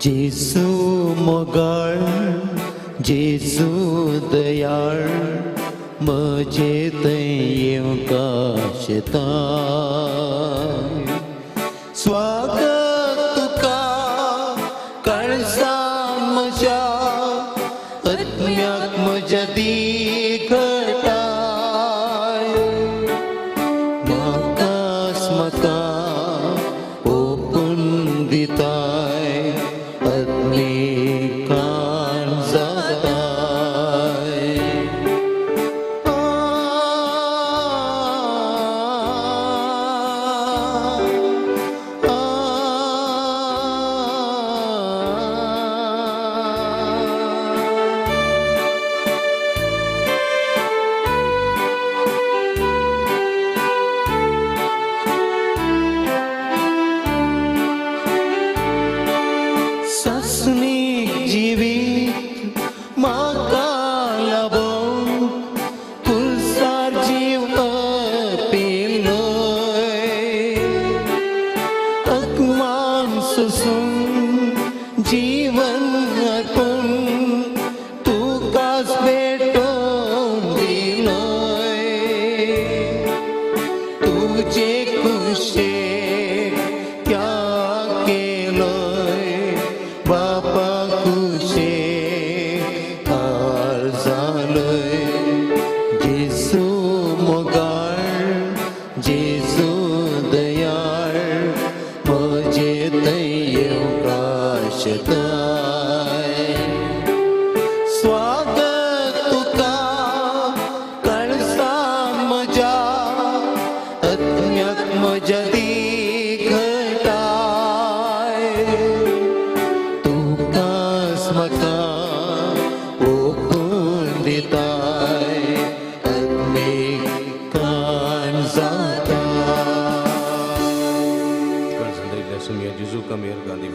जेजू मोगाळ, जेजू दयाळ, म्हजे थंय येवंक आशेता. स्वागत तुका काळजा म्हज्या आत्म्याक म्हज्या दिघटाय म्हाकास म्हाका ओपून दिताय आत्मिकान जाताय. सासणीक जिवीत म्हाका लाबोवंक कुळसार जीव अपिलोय अकमान सोसून जीवन अर्पून तुकाच भेटोवन दिलोय तुजे कुशेक त्याग केलोय बापा कुशेक हार जालोय. जेजू मोगाळ जेजू दयाळ म्हजे थंय येवकाशताय. स्वागत तुका कळसान म्हज्या आत्म्याक म्हज्या दिघटाय तुकाच म्हाका ओपून दिताय आत्मिकान जाता. कळसंदिल्ल्या सुमया जेजू कमेर गांधी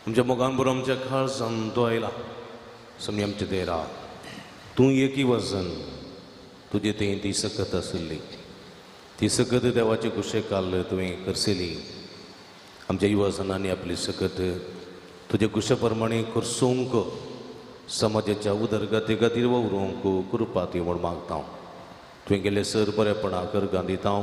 आमच्या मोगान बरो आमच्या खाळसान तो आयला समी आमच्या देरा तूं एकी वजन तुजे थंय ती सकत आशिल्ली ती सकत देवाचे कुशे काल तुवें करसेली. आमच्या युवाजनांनी आपली सकत तुजे कुशे प्रमाणे करसूंक समाजाच्या उदरगती खातीर वावरूंक कृपा ती म्हूण मागता. तुवें गेल्ले सर बरेपणाक अर्गां दिता.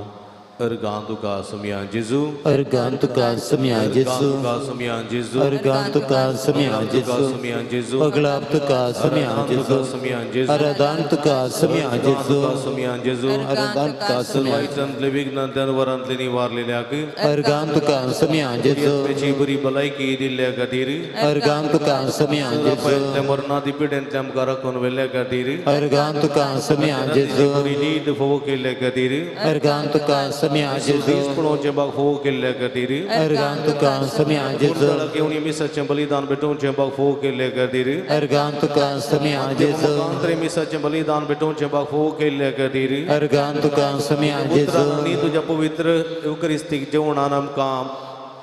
अर्गां तुका समिया जेजू अर्गां तुका समिया जेजू तुका समिया जेजू अर्गां तुका समिया जेजू समिया जेजू अगलाब तुका समिया जेजू समिया जेजू आराधान तुका समिया जेजू समिया जेजू आराधान तुका समिया वायटांतले विघ्नांतल्यान वरांतले निवारलेल्याक अर्गां तुका समिया जेजू ताची बरी भलायकी दिल्ल्या खातीर अर्गां तुका समिया जेजू मरणादी पिड्यांतल्या आमकां राखून व्हेल्ल्या खातीर अर्गां तुका समिया जेजू बरी न्हीद फोव केल्ल्या खातीर अर्गां तुका समिया जेजू दीस पळोवचें बाग फोव केल्ल्या खातीर अर्गां तुका समिया जेजू घेवन मिसाचें बलिदान भेटोवचें बाग फोव केल्ल्या खातीर अर्गां तुका समिया जेजू मुखांतरे मिसाचें बलिदान भेटोवचें बाग फोव केल्ल्या खातीर अर्गां तुका समिया जेजू आनी तुज्या पवित्र युक्रिस्तीक जेवणान आमकां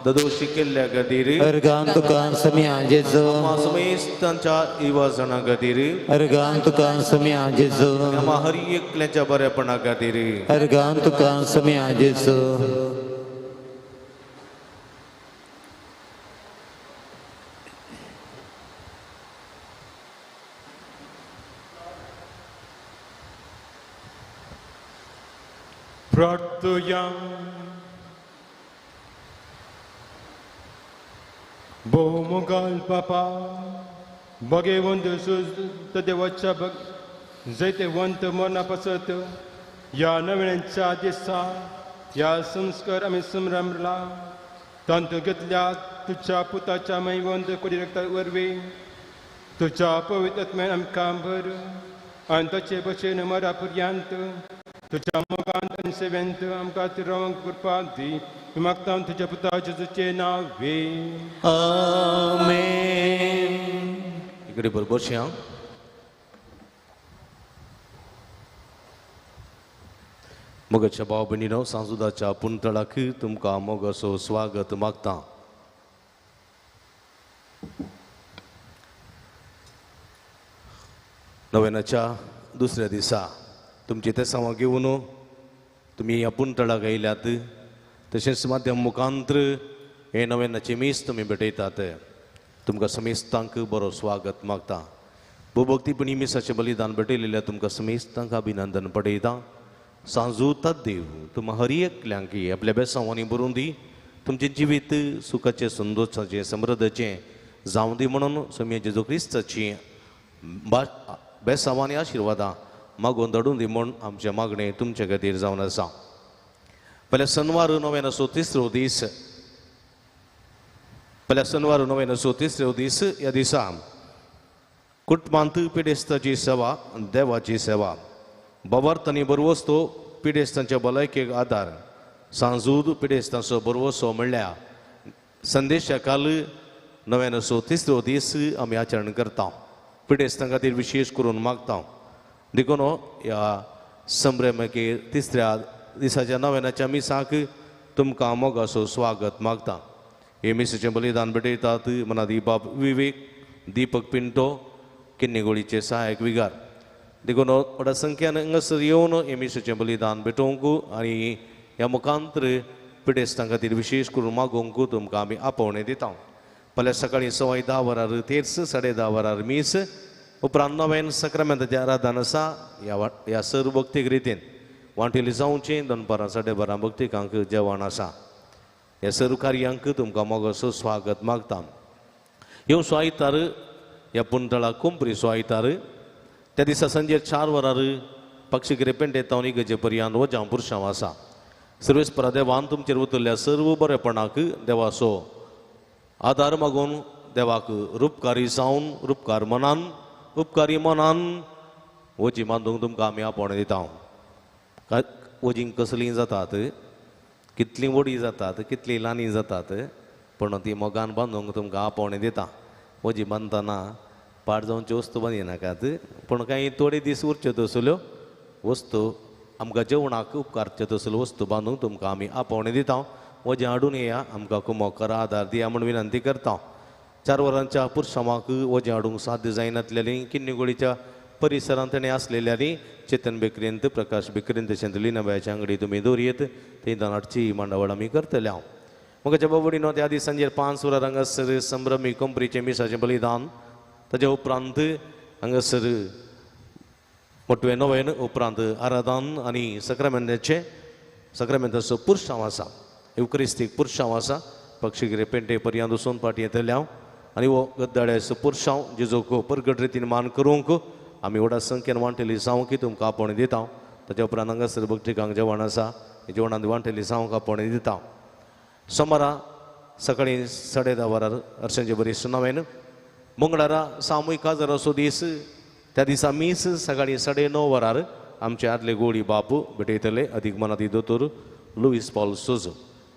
ददोशी केल्ल्या खातीर अर्गां तुका समिया जेजू समेस्तांच्या इवाजणा खातीर अर्गां तुका समिया जेजू आमा हर एकल्याच्या बरेपणा खातीर अर्गां तुका समिया जेजू. प्रार्थुया. बहुमोगाल बापा भगेवंत सुस्त देवाच्या जैतेवंत मरणा पासत ह्या नव्याच्या दिसा ह्या संस्कार आमी संभ्रमला तांतूत घेतल्या तुज्या पुताच्या मैवंत कोडी रक्ता वरवीं तुज्या पवित्र आत्म्यान आमकां भर आनी ताचे भशेन मरा पर्यंत तुज्या मोगांत आनी सेवेंत आमकां रावंक कृपा दी. मागता तुज्या पुता जेजूचें नांव वे. आमेन. इकडे बरोबर बसया. मोगाच्या भाव भयणीनो सांजुदाच्या पुंतळाक तुमकां मोगाचो स्वागत मागता. नव्यानाच्या दुसऱ्या दिसा तुमची तेसांवां घेवन तुमी ह्या पुंतळाक आयल्यात. तशेंच माध्यम मुखांत्र हे नव्यानाचे मीस तुमी भेटयतात. तुमकां समेस्तांक बरो स्वागत मागता. भोवभक्तीपणी मिसाचें बलिदान भेटयलेल्या तुमकां समेस्तांक अभिनंदन पडयता. सांजू देव तुमकां हर एकल्यांक आपल्या बेसांवांनी बरोवन दी. तुमचें जिवीत सुखाचें संतोशाचें समृद्धचें जावं दी म्हणून स्वामी जेजू क्रिस्ताची बेसांव आनी आशिर्वादां मागून धाडून दी म्हूण आमचें मागणें तुमचे खातीर जावन आसा. पयल्या शनवार नोवेनाचो तिसरो दीस, पयल्या शनवार नोवेनाचो तिसरो दीस ह्या दिसा कुटुंबांत पिडेस्ताची सेवा, देवाची सेवा, भावार्थ आनी बरवस्तो पिडेस्तांच्या भलायकेक आदार, सांजूद पिडेस्तांचो बरवसो म्हणल्यार संदेशा काल नोवेनाचो तिसरो दीस आमी आचरण करता. पिडेस्तां खातीर विशेश करून मागता. देखून ह्या संभ्रमाके तिसऱ्या दिसाच्या नोवेनाच्या मिसाक तुमकां मोगाचो स्वागत मागता. हे मिसाचें बलिदान भेटयतात मनादी बाब विवेक दीपक पिंटो किन्नीगोळीचे सहायक विगार. देखून व्हडा संख्यान हांगासर येवन हे मिसाचें बलिदान भेटोवंक आनी ह्या मुखांतर पिडेस्तां खातीर विशेश करून मागोवंक तुमकां आमी आपोवणें दिता. फाल्यां सकाळीं 10:15 वरार तेर्स, 10:30 वरार मीस, उपरांत नव्यान सक्रामेंताचें आराधन आसा. ह्या सर्व भक्तीक रितीन वांटेली जावचें. दनपारां 12:30 भक्तिकांक जेवण आसा. ह्या सर्व कार्यांक तुमकां मोगाचो स्वागत मागता. येवचो आयतार ह्या पुंतळा कुंपरीचो आयतार त्या दिसा सांजे 4 वरार पक्षिगिरी पेंटेतावन इगर्जे पर्यंत वजां पुरशांव आसा. सर्वेस्परा देवान तुमचेर उतरल्या सर्व बरेपणाक देवाचो आदार मागून देवाक रुपकारी जावन रुपकार मनान उपकारी मनान वजी बांदूंक तुमकां आमी आपोवणें दिता. वजीं कसलीं जातात, कितलीं व्हडीं जातात, कितलीं ल्हानी जातात, पूण ती मोगान बांदूंक तुमकां आपोवणें दिता. वजी बांदतना पाड जावच्यो वस्तू बांदिनाकात, पूण कांय थोडे दीस उरच्यो तसल्यो वस्तू आमकां जेवणाक उपकारच्यो तसल्यो वस्तू बांदूंक तुमकां आमी आपोवणें दिता. वजें हाडून येया, आमकां कुमक करा, आदार दिया म्हूण विनंती करता. 4 वरांच्या पुरसांवाक वजें हाडूंक साध्य जायनातलेलीं किन्नीगोळीच्या परिसरांत ताणें आसलेल्यांनी चेतन बेकरींत, प्रकाश बेकरींत तशेंच लिनाबायच्या अंगडी तुमी दवरयेत थंय हाडची मांडावळ आमी करतले. हांव म्हज्या बाबडीनो त्या दीस सांजेर 5 वरां हांगासर संभ्रमी कंपरीचें मिसाचें बलिदान, ताज्या उपरांत हांगासर मोटवें नवेन, उपरांत आराधन आनी सक्रामेंताचें सक्रामेंताचो पुरसांव आसा, युक्रिस्तीक पुरसांव आसा. पक्षिगिरी पेंटे पर्यंत वचून पाटी येतले हांव आनी हो गद्दाड्याचो पुरसांव जेजोक परगट रितीन मान करूंक आमी व्हडा संख्येन वांटेली जावंक तुमकां आपोवणें दिता. ताज्या उपरांत हांगासर भक्तिकांक जेवण आसा, जेवणांत वांटेली जावंक आपोवणें दिता. सोमारा सकाळीं 10:30 वरार अर्शांचे बरी सुनावेन. मंगळारा सामूहीक काजाराचो दीस, त्या दिसा मीस सकाळीं 9:30 वरार आमचे आदले गोडी बापू भेटयतले अदीक मनाती दोतोर लुईस पॉल सोजो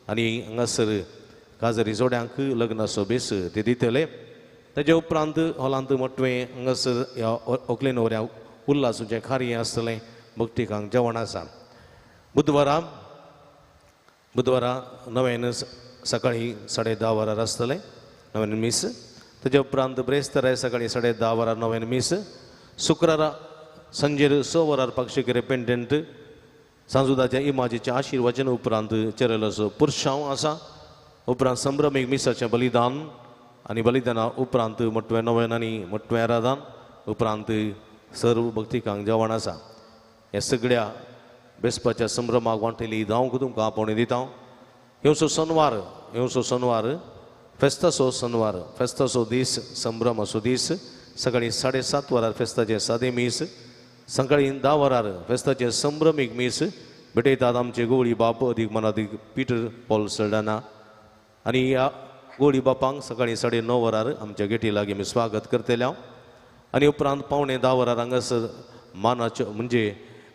आनी हांगासर काजरी जोड्यांक लग्नाचो बेस ते दितले. ताजे उपरांत हॉलांत मोटवें हांगासर ह्या ओकले न्हवऱ्या उल्लासूचें कार्य आसतलें, भक्तिकांक जेवण आसा. बुधवारा बुधवारा नव्यान सकाळीं 10:30 वरार आसतलें नव्यान मीस. ताजे उपरांत ब्रेस्तारा सकाळीं 10:30 वरार नव्यान मीस. शुक्रारा सांजेर 6 वरार पाक्षिक रेपेंटंट सांजुदाच्या इमाजीचें आशिर्वचन, उपरांत चेरलाचो पुरशांव आसा. उपरांत संभ्रमीक मिसाचें बलिदान आनी बलिदाना उपरांत मोटवें नवेन आनी मोटवें आराधन, उपरांत सर्व भक्तिकांक जेवण आसा. ह्या सगळ्या बेसपाच्या संभ्रमाक वांटेली जावंक तुमकां आपोवणें दिता. येवचो शनवार, येवचो शनवार फेस्ताचो शनवार, फेस्ताचो दीस, संभ्रमाचो दीस. सकाळीं 7:30 वरार फेस्ताचें सादें मीस, सकाळीं 10 वरार फेस्ताचें संभ्रमीक मीस भेटयतात आमचे गोवळी बाप अदीक मनादीक पीटर पॉल सल्डाना आनी ह्या गोळी बापांक सकाळीं 9:30 वरार आमच्या गेटी लागीं आमी स्वागत करतले हांव. आनी उपरांत 9:45 वरार हांगासर मानाच्यो म्हणजे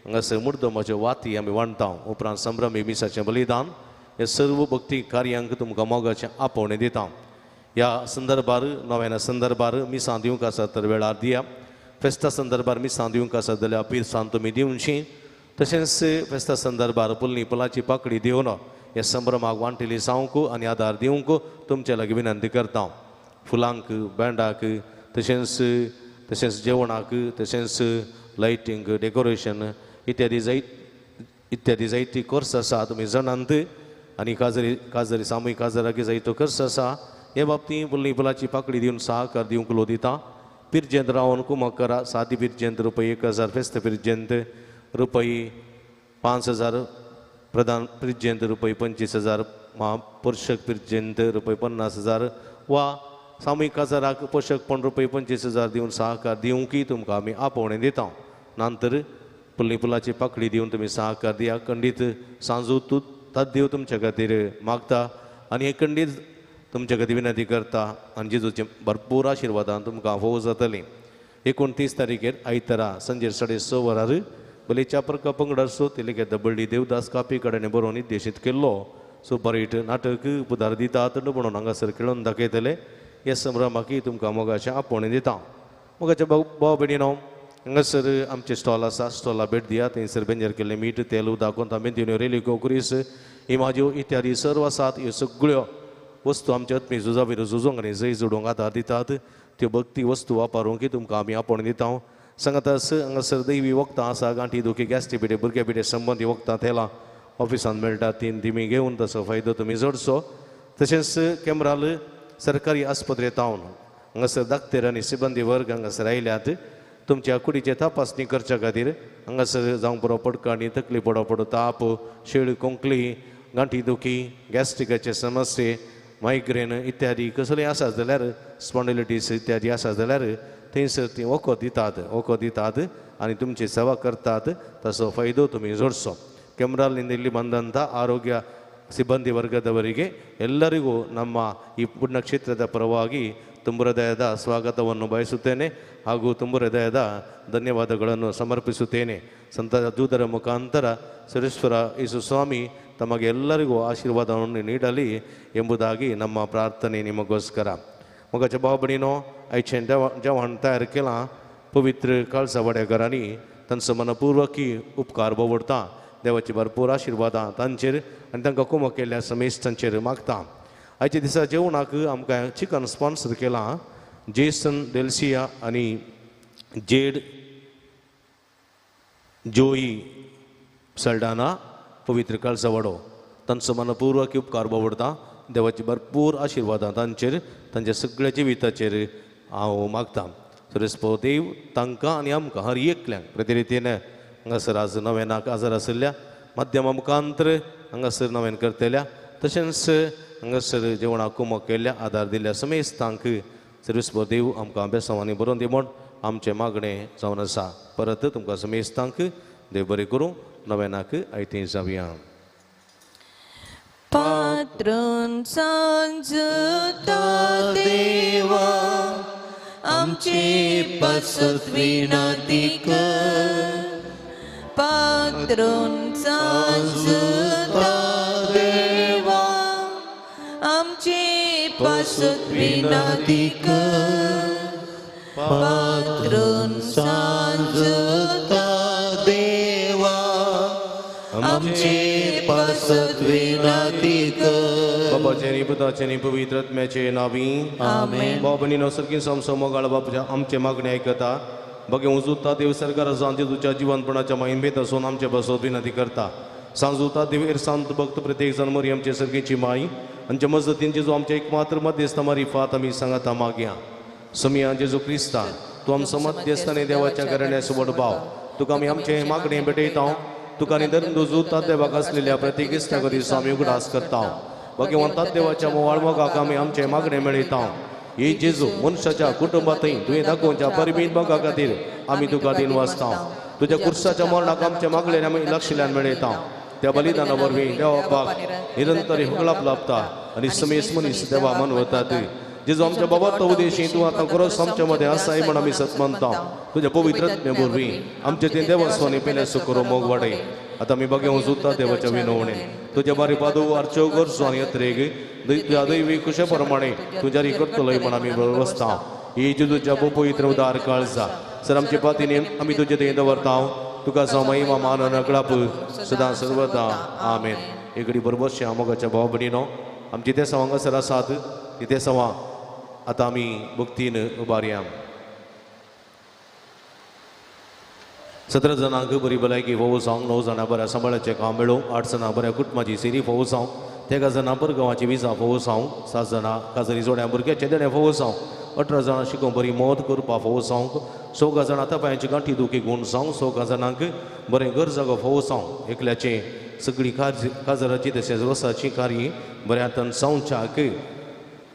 हांगासर मुर्दमाच्यो वाती आमी वांटता. उपरांत संभ्रमी मिसाचें बलिदान. हे सर्व भक्ती कार्यांक तुमकां मोगाचें आपोवणें दिता. ह्या संदर्भार नव्याना संदर्भार मिसां दिवंक आसा तर वेळार दिया. फेस्ता संदर्भार मिसां दिवंक आसा जाल्यार पिरसां तुमी दिवची. तशेंच फेस्ता संदर्भार पुलनी पुलाची पाकडी दिवन ह्या संभ्रमाक वांटेली जावंक आनी आदार दिवंक तुमचे लागीं विनंती करता. फुलांक, बँडाक, तशेंच तशेंच जेवणाक, तशेंच लायटींग, डेकोरेशन इत्यादी जायत इत्यादी जायती खर्च आसा तुमी जाणांत आनी काजरी काजरी सामूहीक काजराक जायतो खर्च आसा. हे बाबतींत पुलनी फुलाची पाकडी दिवन सहकार दिवंक लो दिता. पिरजेंत रावन कुमक करा. सादी पिरजेंत रुपये 1000, फेस्त पिरजेंत रुपये 5000, प्रधान पिरजेंत रुपये 25000, महापुरुषक पिरजेंत रुपये 50000 वा सामूहिक काजाराक पोशकपण रुपये 25,000 दिवन सहकार दिवंकी तुमकां आमी आपोवणें दिता. नंतर पुल्ली पुलाची पाकळी दिवन तुमी सहकार दिया. खंडीत सांजू तूं तद्देव तुमच्या खातीर मागता आनी हे खंडीत तुमच्या खातीर विनंती करता आनी जेजूचे भरपूर आशिर्वादान तुमकां फोव जातली. 29 तारखेर आयतारा सांजेर 6:30 वरार बलेच्या परका पंगडाचो तेलिके दबळ्ळी देवदास कापी कडेन बरोवन निर्देशीत केल्लो सुपरहिट नाटक पुदार दितात म्हणून हांगासर खेळोवन दाखयतले. ह्या संभ्रमाकी तुमकां मोगाचें आपोवणें दिता. मोगाचे भाव भयणीनो, हांगासर आमचें स्टॉल आसा, स्टॉला भेट दिया. थंयसर बेंजर केल्लें मीठ, तेल, उदक, कोंतामेंतिन्यो, रेलिको, कुरीस, इमाज्यो इत्यादी सर्व आसात. ह्यो सगळ्यो वस्तू आमच्या आत्मी झुजा विरुद्ध झुजूंक आनी जय जोडूंक आदार दितात. त्यो भक्ती वस्तू वापरूंक तुमकां आमी आपोवणें दिता. सांगातास हांगासर दैवी वखदां आसा. गांठी दुखी, गॅस्ट्री पिडे, भुरग्या पिडे संबंदी वखदां तेलां ऑफिसान मेळटा, तीन तिमी घेवन ताचो फायदो तुमी जोडचो. तशेंच केमराल सरकारी आस्पत्रेंत हांगासर दाक्तेर आनी सिबंदी वर्ग हांगासर आयल्यात. तुमच्या कुडीचे तपासणी करच्या खातीर हांगासर जावं पुरो पडकाणी, तकली पडो, ताप, शेळ, खोंकली, गांठी दुखी, गॅस्ट्रिकाचे समस्ये, मायग्रेन इत्यादी कसलें आसा जाल्यार, स्पॉन्डिलिटीस इत्यादी आसा जाल्यार थंयसर ती वखद दितात, वखद दितात आनी तुमची सेवा करतात. ताचो फायदो तुमी जोडचो. ಕೆಮ್ರಾಲ್ ಇಲ್ಲಿ ಬಂದಂಥ ಆರೋಗ್ಯ ಸಿಬ್ಬಂದಿ ವರ್ಗದವರಿಗೆ ಎಲ್ಲರಿಗೂ ನಮ್ಮ ಈ ಪುಣ್ಯಕ್ಷೇತ್ರದ ಪರವಾಗಿ ತುಂಬ ಹೃದಯದ ಸ್ವಾಗತವನ್ನು ಬಯಸುತ್ತೇನೆ ಹಾಗೂ ತುಂಬ ಹೃದಯದ ಧನ್ಯವಾದಗಳನ್ನು ಸಮರ್ಪಿಸುತ್ತೇನೆ. ಸಂತ ದೂತರ ಮುಖಾಂತರ ಸುರೇಶ್ವರ ಯೇಸು ಸ್ವಾಮಿ ತಮಗೆ ಎಲ್ಲರಿಗೂ ಆಶೀರ್ವಾದವನ್ನು ನೀಡಲಿ ಎಂಬುದಾಗಿ ನಮ್ಮ ಪ್ರಾರ್ಥನೆ ನಿಮಗೋಸ್ಕರ. मगाच्या भाव भयणीनो, आयचें जेवण तयार केलां पवित्र काळजा वाड्याकारांनी तांचो मनपूर्वकी उपकार बोवडता. देवाची भरपूर आशिर्वादां तांचेर आनी तांकां कुमक केल्ल्या समेस्तांचेर मागता. आयच्या दिसा जेवणाक आमकां चिकन स्पॉन्सर केलां जेसन डेल्सिया आनी जेड जोई सल्डाना पवित्र काळजा वाडो. तांचो मनपूर्वक उपकार बोवडता. देवाची भरपूर आशिर्वादां तांचेर तांच्या सगळ्या जिविताचेर हांव मागता. सुरेस्पो देव तांकां आनी आमकां हर एकल्यांक प्रतिरितीन हांगासर आज नव्यानाक आजार आशिल्ल्या माध्यमा मुखांतर हांगासर नव्यान करतल्या तशेंच हांगासर जेवणाक कुमक केल्ल्या आदार दिल्ल्या समेस्तांक सर्वेस्पो देव आमकां बेसांवांनी बरोवन दी म्हूण आमचें मागणें जावन आसा. परत तुमकां समेस्तांक देव बरें करूं. नव्यानाक आयतें जावया. पात्रून सांजता देवा आमचे पासत विनंती कर. पात्रून सांजता देवा आमचे पासत विनंती कर. पात्रून सांजता देवा आमचे पासत विनंती कर. बाबाचे आनी पुताचे आनी पवित्र आत्म्याचे नांवी आमेन. भाव भयणीनो, सर्गी समसो मोगाळ बापाच्या आमचें मागणें आयकता. बगे उजुता देव सरकार जेजूच्या जिवनपणाच्या मायेन आसून आमचे बसोत विनंती करता. सांजुता देव इरसांत भक्त प्रत्येक जण मरी आमचे सर्गीची माई आमच्या मजतीन जेजू आमच्या एकमात्र मध्यस्थ मारिफात आमी सांगाता मागया. समिया जेजू क्रिस्ता तूं आमचो मध्यस्थ आनी देवाच्या घराण्या सुबट भाव, तुका आमी आमचें मागणें भेटयता. तुका आनी धर्म जुता देवाक आसलेल्या प्रत्येक इश्टा खातीर आमी उगडास करता. भगवंता देवाच्या मोवाळ मोगाक आमी आमचें मागणें मेळयता. हे जेजू मनशाच्या कुटुंबांतय तुवें दाखोवच्या परिमीत मोगा खातीर आमी तुका दिन वाचता. तुज्या कुर्साच्या मरणाक आमच्या मागल्यान आमी लक्षल्यान मेळयता. त्या बलिदाना वरवीं देवा बापाक निरंतर हुकलाप लाभता आनी समेस मनीस देवा मानवतात. जेजू आमच्या बाबा तो उद्देशी तूं आतां खरोच आमच्या मदें आसाय म्हण आमी सत मानता. तुज्या पवित्र आत्म्या वरवीं आमचे तें देवस्वानी पेल्या सुकरो मोग वाडय. आतां आमी बगेवन सुद्दां देवाच्या विनवणे तुज्या बारी पादू आरच्यो गरजो आनी यत्रेक तुज्या दैवी कुशे प्रमाणे तुज्या करतलोय म्हण आमी बसता. ही जेजूच्या पवित्र उदार काळजा सर आमचे पातीने आमी तुजे थंय दवरता. तुका महिमा मान नकळाप सदां सर्वदा आमेन. एकडे बरोबर मोगाच्या भाव भयणीनो, आमची ते सवां हांगासर आसात तिथे सवां आतां आमी भक्तीन उबारया. 17 जाणांक बरी भलायकी फोव जावंक, 9 जाणां बऱ्या सांबाळाचें काम मेळूं, 8 जाणां बऱ्या कुटुंबाची सिरी फोव जावंक, 13 जाणां परगांवाची विजा फोव जावंक, 7 जाणां काजरी जोड्या भुरग्याचें देणें फोव जावंक, 18 जाणां शिकोवंक बरी मदत करपा फोव जावंक, 16 जाणां हातापायांची गांठी दुखी गूण जावंक, 16 जाणांक बरें घर जागो फोव जावंक, एकल्याचें सगळीं काजराची तशेंच रोसाची कार्य बऱ्या हातान जावच्याक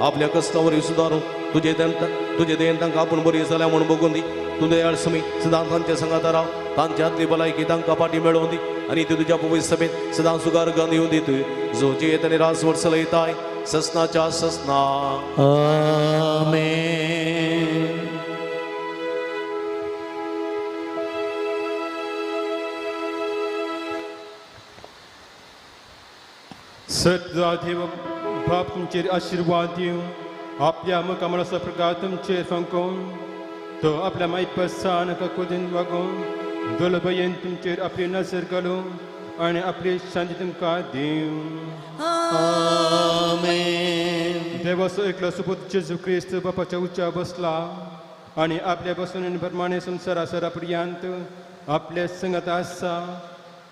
आपल्या कश्टावर सुदारून तुजे तुजे देन तांकां आपूण बरी जाल्या म्हूण बगून दी. तूं दयाळ समी सदां तांच्या संगात राव, तांच्या हातली भलायकी तांकां फाटी मेळोवन दी आनी ती तुज्या पवित्र सभेंत सदां सुगार गन येवन दित. जो जियेत आनी राजवट चलयताय ससनाच्या ससना. आमेन. सदा देव बाप तुमचेर आशिर्वाद दिवं, आपल्या मुखामळाचो प्रकार तुमचेर फांकोवन तो आपल्या मायपसान काकुळटेन वागोवन दोलबयेन तुमचेर आपली नजर घालूं आनी आपली शांती तुमकां दिवं. आमेन. देवाचो एकलो सुपूत जेजू क्रिस्त बापाच्या उच्चा बसला आनी आपल्या बसून प्रमाणे संवसारा सरा पर्यंत आपल्या संगत आसा.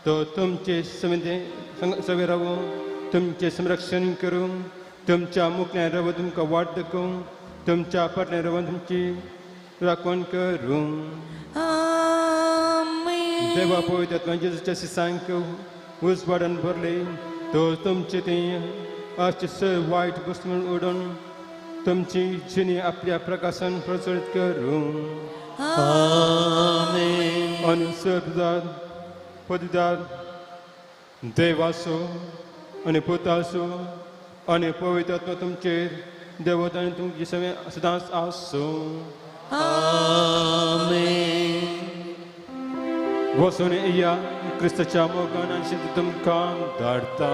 तो तुमचे सवे रावूं, तुमचें संरक्षण करूं, तुमच्या मुखल्यान रावून तुमकां वाट दाखोवं, तुमच्या फाटल्यान रावून तुमची राखण करूं. देवा पवित्र जेजूच्या सिसांक उजवाडान भरले तो तुमचे ते आजचे सर वायट बसून उडोवन तुमची जिणी आपल्या प्रकाशान प्रचलित करूं. आनी सरदार पददार देवाचो आनी पुताचो आनी पवित्र आत्मा तुमचेर देवत आनी तुमचे सगळें सदांच आसूं. वचून या क्रिस्ताच्या मोगान आनी शांती तुमकां धाडटा.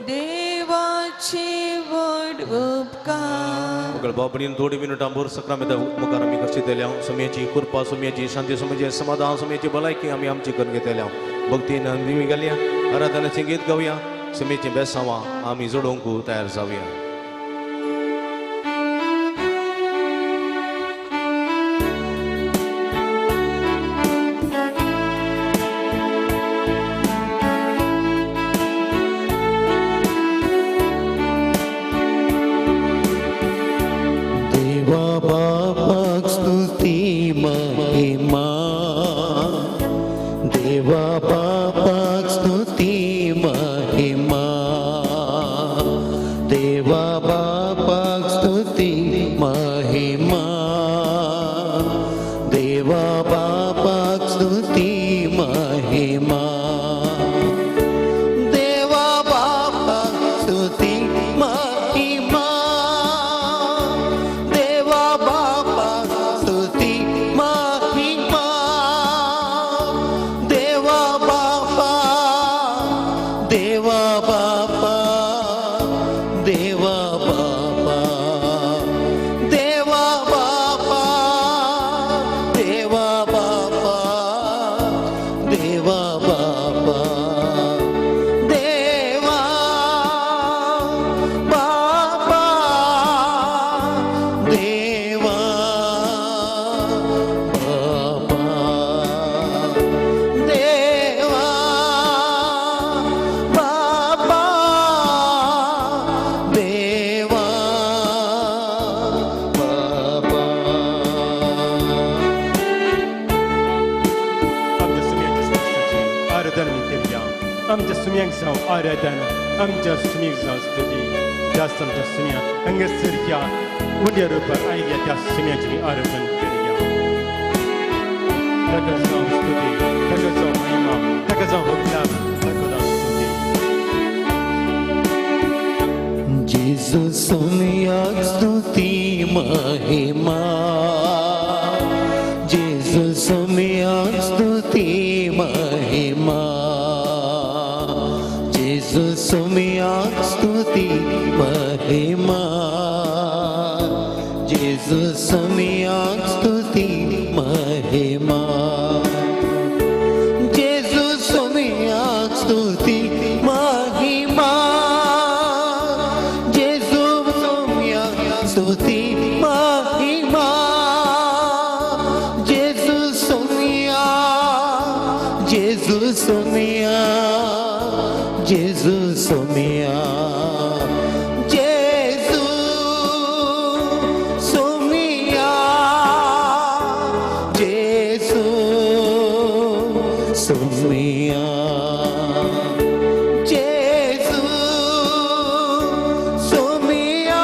देवाचे व्हड उपकार. बाबणीन थोडी मिनटां भर सक्रामेंता मुखार आमी कशी दिल्या सुमयेची कृपा, सुमयेची शांती, सुमयेचें समाधान, सुमयेची भलायकी आमी आमची करून घेतल्या. भक्तीन आमी घालया, आराधनाचें गीत गावया, सुमयेचीं बेसांवां आमी जोडोवंक तयार जावया. देवा बापाक स्तुती महिमा, देवा बापाक स्तुती महिमा, देवा बापाक स्तुती महिमा, देवा बापाक स्तुती महिमा, देवा बापाक स्तुती महिमा, देवा बापाक स्तुती महिमा, देवा बापा, देवा बापा, देवा बापा, देवा बापा, देवा बापा, देवा बापा, देवा बापा, देवा बापा, देवा बापा, देवा बापा. आमच्या सुमयाच्या स्तुतीची आराधना आमी केल्या. आमच्या सुमयांक जावं आराधना, आमच्या सुमीक जावं स्तुती. जास्त आमच्या सुमया हांगासर ह्या उंड्या रुपार आयिल्ल्या त्या सुमयाची आमी आराधना केल्या. ताका जावं स्तुती, ताका जावं महिमा, ताका जावं होगडाम, ताका जावं स्तुती. जेजू सुमयाक स्तुती महिमा, जेजू सुमयाक स्तुती महिमा, जेजू सुमयाक स्तुती महिमा, जेजू सुमयाक स्तुती महिमा, जेजू सुमयाक स्तुती महिमा, जेजू सुमयाक स्तुती महिमा, जेजू सुमया, जेजू सुमया, जेजू सुमया, जेजू सुमया, जेजू सुमया, जेजू सुमया,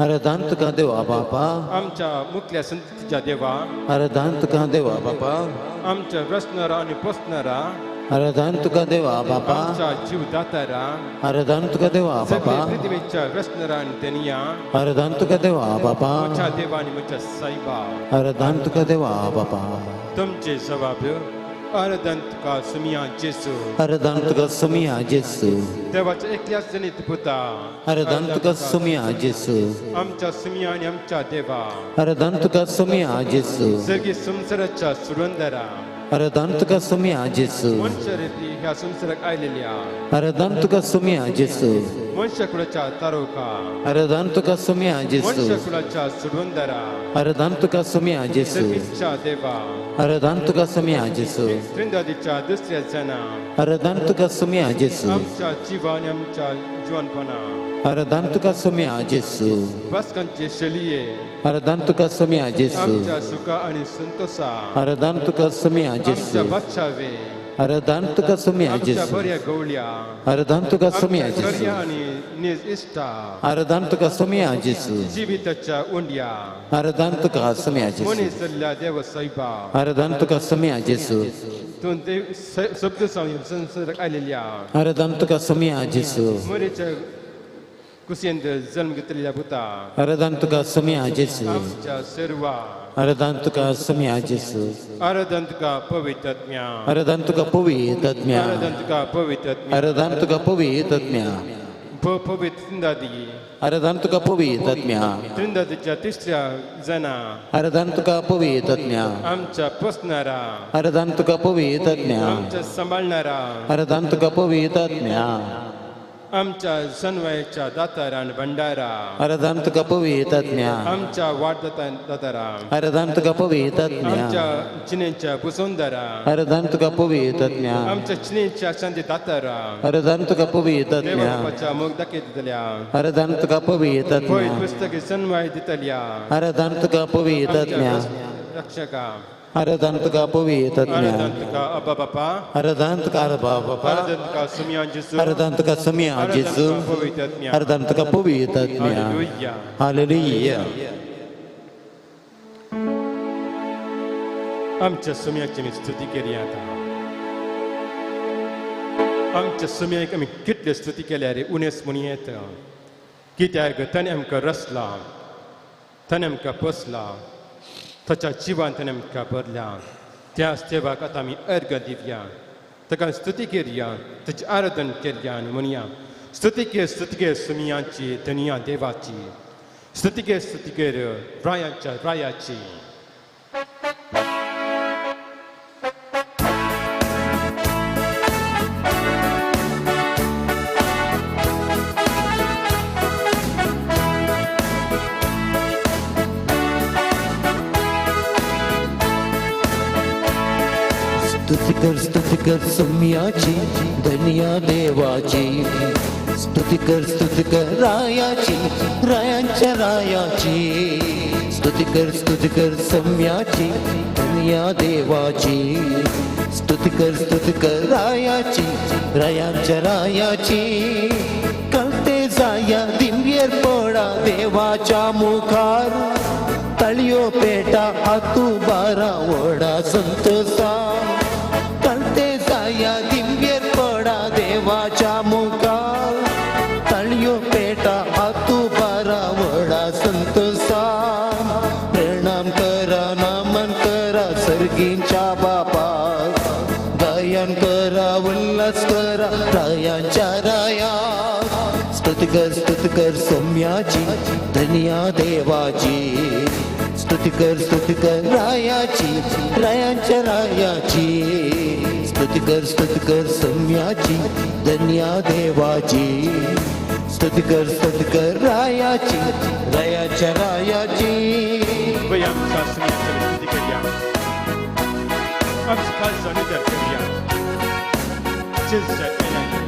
आराधन तुका देवा बापा, आमच्या मुखल्या संततीच्या देवा, आराधन तुका देवा बापा, आमच्या रचणारा आनी पोसणारा, आराधन तुका देवा बापा, आमच्या जीवदातारा, आराधन तुका देवा बापा, पृथ्वीच्या रचणारा आनी धनया, आराधन तुका देवा बापा, म्हज्या देवा आनी म्हज्या सायबा, आराधन तुका देवा बापा. तुमचे जबाब आराधन तुका सुमिया जेसू, आराधन तुका सुमिया जेसू, देवाच्या एकल्याच जनीत पुता, आराधन तुका सुमिया जेसू, आमच्या सुमिया आनी आमच्या देवा, आराधन तुका सुमिया जेसू, सर्गी संवसाराच्या सुरंदरा, आराधन तुका सुमिया जेसू, मनशारीती ह्या संवसाराक आयलेल्या, आराधन तुका सुमिया जेसू, मनशाकुळाच्या तारोका, आराधन तुका सुमिया जेसू, मनशाकुळाच्या सुरंदरा, आराधन तुका सुमिया जेसू, सर्गीच्या देवा, आराधन तुका सुमिया जेसू, त्रिंदादीच्या दुसऱ्या जना, आराधन तुका सुमिया जेसू, आमच्या जिवा आनी आमच्या जिवनपणा, आराधन तुका सुमिया जेसू, बसकांचे शलिये, आराधन तुका सुमिया जेसू, आमच्या सुखा आनी संतोषा, आराधन तुका सुमिया जेसू, आमच्या बादशावे, आराधन तुका सुमिया आमच्या जेसू, बऱ्या गवळ्या, आराधन तुका सुमिया आमच्या जेसू, खऱ्या आनी नीज इश्टा, आराधन तुका सुमिया जेसू, जिविताच्या उंड्या, आराधन तुका सुमिया जेसू, मनीस जाल्ल्या देव सायबा, आराधन तुका सुमिया जेसू, तूं देव शब्द संवसाराक आयलेल्या, आराधन तुका सुमिया जेसू, मोरेच्या कुशींत जल्म घेतलेल्या पुता, आराधन तुका सुमिया जेसू, आमच्या सर्वा, आराधन तुका सुमिया जेसू, आराधन तुका पवित्र आत्म्या, आराधन तुका पवित्र आत्म्या, आराधन तुका पवित्र आत्म्या, आराधन तुका पवित्र आत्म्या, पवित्र त्रिंदादी, आराधन तुका पवित्र आत्म्या, त्रिंदादीच्या तिसऱ्या जना, आराधन तुका पवित्र आत्म्या, आमच्या पोसणारा, आराधन तुका पवित्र आत्म्या, आमच्या सांबाळणारा, आराधन तुका पवित्र आत्म्या, आमच्या सनवायच्या दातारा आनी भंडारा, आराधन तुका पवित्र आत्म्या, आमच्या वाटदाता दातारा, आराधन तुका पवित्र आत्म्या, आमच्या जिणेच्या पुसोंदरा, आराधन तुका पवित्र आत्म्या, आमच्या जिणेच्या शांती दातारा, आराधन तुका पवित्र आत्म्या, देवबापाच्या मोग दाखयत दितल्या, आराधन तुका पवित्र पवित्र आत्म्या, पुस्तके सनवाय दितल्या, आराधन तुका पवित्र आमच्या आत्म्या, रक्षका, आराधन तुका पवित्र आत्म्या, आराधन तुका अब्बा बापा, आराधन तुका अब्बा बापा, आराधन तुका सुमिया जेसू, आराधन तुका सुमिया आराधन जेसू, तुका पवित्र आत्म्या. आराधन तुका पवित्र आत्म्या. हालेलुया. हालेलुया. आमच्या सुम्याची आमी स्तुती केली. आतां आमच्या सुम्याक आमी कितले स्तुती केल्या रे उणेच म्हणून येता, कित्याक ताणें आमकां रचला, ताणें आमकां पोसला, ताच्या जिवान ताणें आमकां भरल्या. त्याच देवाक आतां आमी अर्घ दिवया, ताका स्तुती करया, ताची आराधन करया आनी म्हणया, स्तुती कर, स्तुती कर सुमियाची धनया देवाची, स्तुती कर, स्तुती कर रायाच्या रायाची. स्तुती कर, स्तुती कर सुमियाची धनिया देवाची, स्तुती कर, स्तुती कर रायाची रायांच्या रायाची, स्तुती कर, स्तुती कर सुमियाची धनिया देवाची, स्तुती कर, स्तुती कर रायाची रायांच्या रायाची. कळते जाया दिमयेर पडा देवाच्या मुखार, तळयो पेटा हातू बारा वडा संतोषा, कळते जाया दिमयेर पडा देवाच्या मुखार, तळयो पेटा हातू बारा वडा संतोषा. प्रणाम करा नमन करा सर्गींच्या बापा, गायन करा उल्हास करा रायांच्या राया. स्तुती कर, स्तुती कर सौम्याची धनिया देवाची, स्तुती कर, स्तुती कर रायाची रायांच्या रायाची, स्तुती कर, स्तुती कर सौम्याची धनिया देवाची, स्तुती कर, स्तुती कर रायाची रायाच्या रायाची. वय आमच्या सुम्याची आमी स्तुती करया, आमची काळजां नितळ करया, चिंतच्या येणाक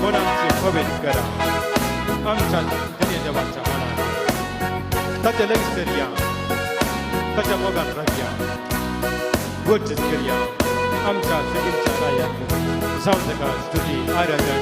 मन आमचे पवित्र करा, आमच्या धन्य देवाच्या मनान ताच्या लगीच करया, ताच्या मोगान रावया, गोडचीच करया. आमच्या सगळ्यांच्या रायाक जावं ताका स्तुती आराधन.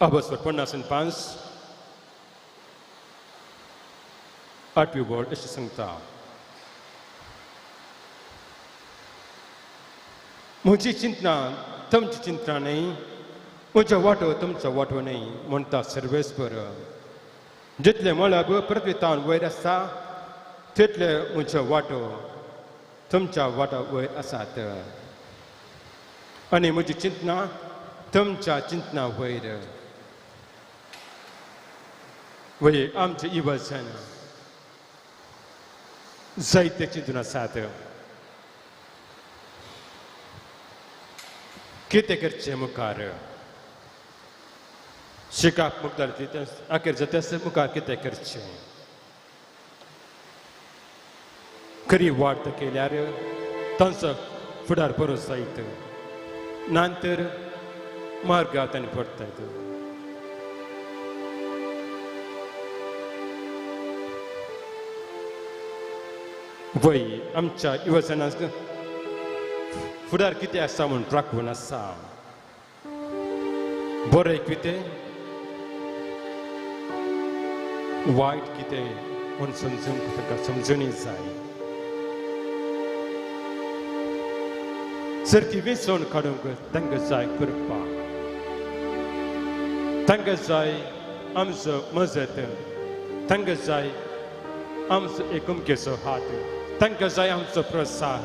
अबस्वर 55 आठवी वळ अशें सांगता, म्हजी चिंतना तुमची चिंतना न्हय, म्हजो वांटो तुमचो वांटो न्हय म्हणटा सर्वेस्पर. जितले मळब पृथ्वीतावन वयर आसा तितले म्हजो वांटो तुमच्या वांट्या वयर आसात आनी म्हजी चिंतना तुमच्या चिंतना वयर. वय आमचें इवजन जायते चिंतून आसात. कितें करचें मुखार शिकाप मुखार अखेर जाता मुखार कितें करचें, खरी वाट केल्यार तांचो फुडार बरो जायत, नातर मार्गात आनी पडटात. वय आमच्या युवजनांक फुडार कितें आसा म्हूण राखून आसा. बरें कितें वायट कितें म्हूण समजूंक तांकां समजणी जाय. सारकी वेंचून काडूंक तांकां जाय करपा, तांकां जाय आमचो मजत, तांकां जाय आमचो एकुमकेचो हात, तांकां जाय आमचो प्रोत्साह.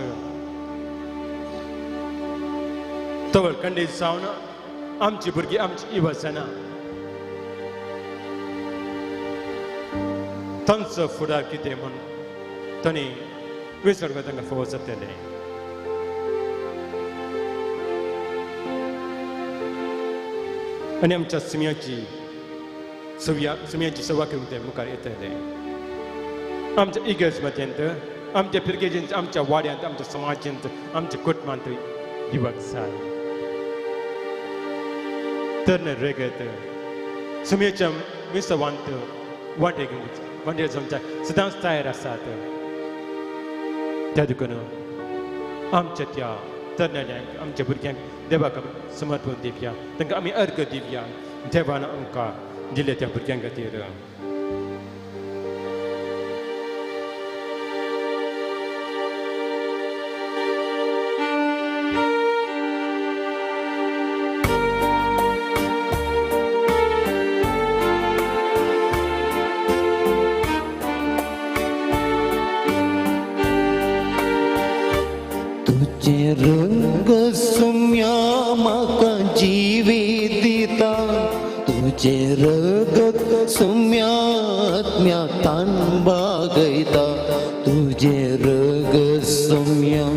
तवळ खंडीत जावन आमची भुरगीं आमची इवजना तांचो फुडार कितें म्हूण तांणी विसर्ग तांकां फावो जातलें. आनी आमच्या सुम्याची सुम्याची सेवा करूंक ते मुखार येतले. आमच्या इगर्ज मध्यंत, आमच्या पिरगेजींत, आमच्या वाड्यांत, आमच्या समाजांत, आमच्या कुटुंबांत दिवक जाय. तरणे रेगत सुम्याच्या मिसवांत वांटे घेवंक वांटे जमच्या सदांच तयार आसात. त्या देखून आमच्या त्या तरणाट्यांक आमच्या भुरग्यांक देवाक समर्पण दिवया, तांकां आमी अर्घ दिवया देवान आमकां दिले त्या भुरग्यां खातीर. तुझे रंग सुम्या म्हाका जिवीत दिता, तुझे रगत सुम्या आत्म्या तान बागयता, तुझे रगत सुम्या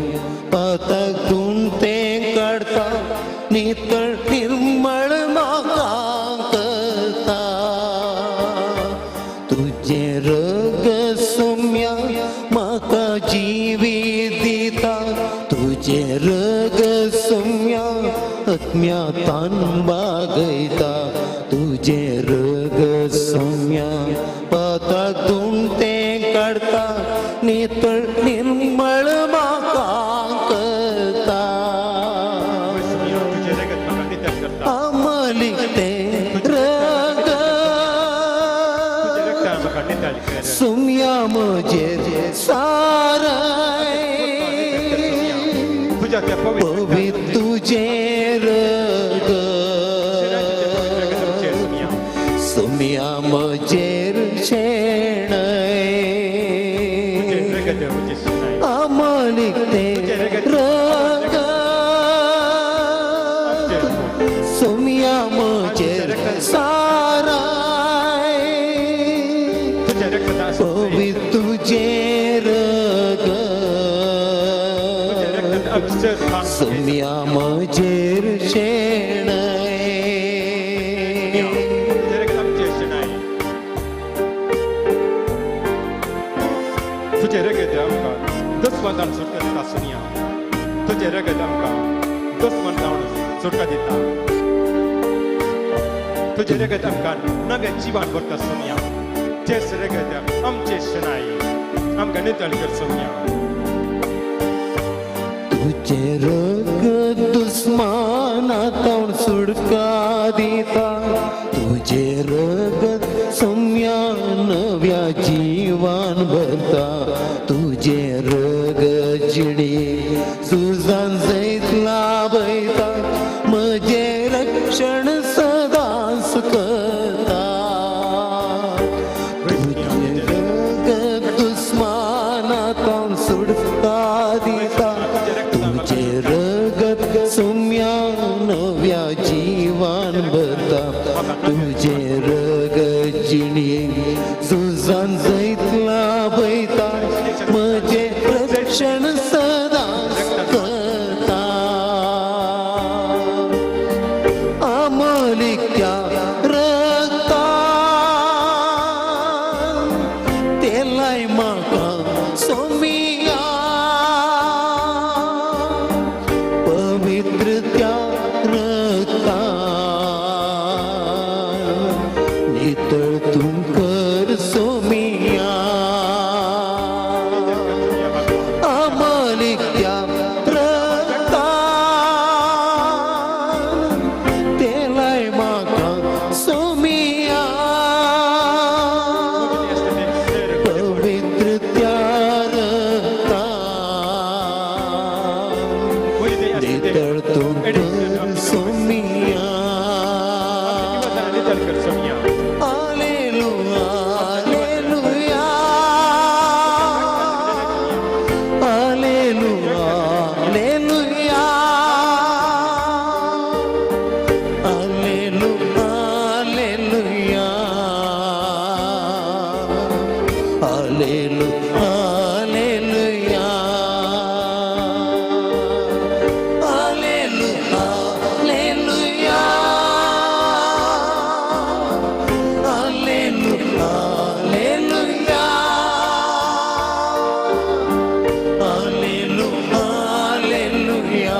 पातक ते काडता, नितळ निर्मळ म्हाका करता. तुझे रगत सुम्या म्हाका जिवीत दिता, तुझे रगत सुम्या आत्म्या तान बागयता, तुझे रगत सुम्या पातक ते काडता, नितळ निर्मळ म्हाका करता. अमलीक तें रगत सुम्या म्हजेर साराय, पवित्र तुझे रगत सुम्या म्हजेर शेणय, अमलीक तें रगत सुम्या म्हजेर साराय, पवित्र तुझे रगत सुम्या म्हजेर शेणय. तुझे रगत आमकां दुस्मानान सुटका दिता सुनिया, तुझे रगत आमकां दुस्मनान सुटका दिता, तुझे रगत आमकां नवें जिवन भरता सुनिया. तेच रगत आमचे शेणाय आमकां नितळ कर सुनिया. तुझे रगत दुस्माना तावन सुटका दिता, तुझे रगत सोम्या नव्या जीवान भरता तुझे रगत जिणे सुजान जैत लाभयता म्हजें रक्षण सदांच करता तुझे रगत दुस्मानांत सुटका दिता तुझे रगत सोम्या नव्या जीवान भरता तुझे रगत जिणे सुजान जैत लाभयता म्हजें रक्षण सदांच करता अमलिक्या रक्तान तेलाय म्हाका सोमिया पवित्र त्या रक्तान नितळ तूं कर सोमिया अमलिक्या रक्तान तेलाय म्हाका सोमिया पवित्र त्या रक्तान नितळ तूं कर सोमिया Alleluia, alleluia, alleluia, alleluia, alleluia, alleluia, alleluia, alleluia, alleluia, alleluia, alleluia, alleluia,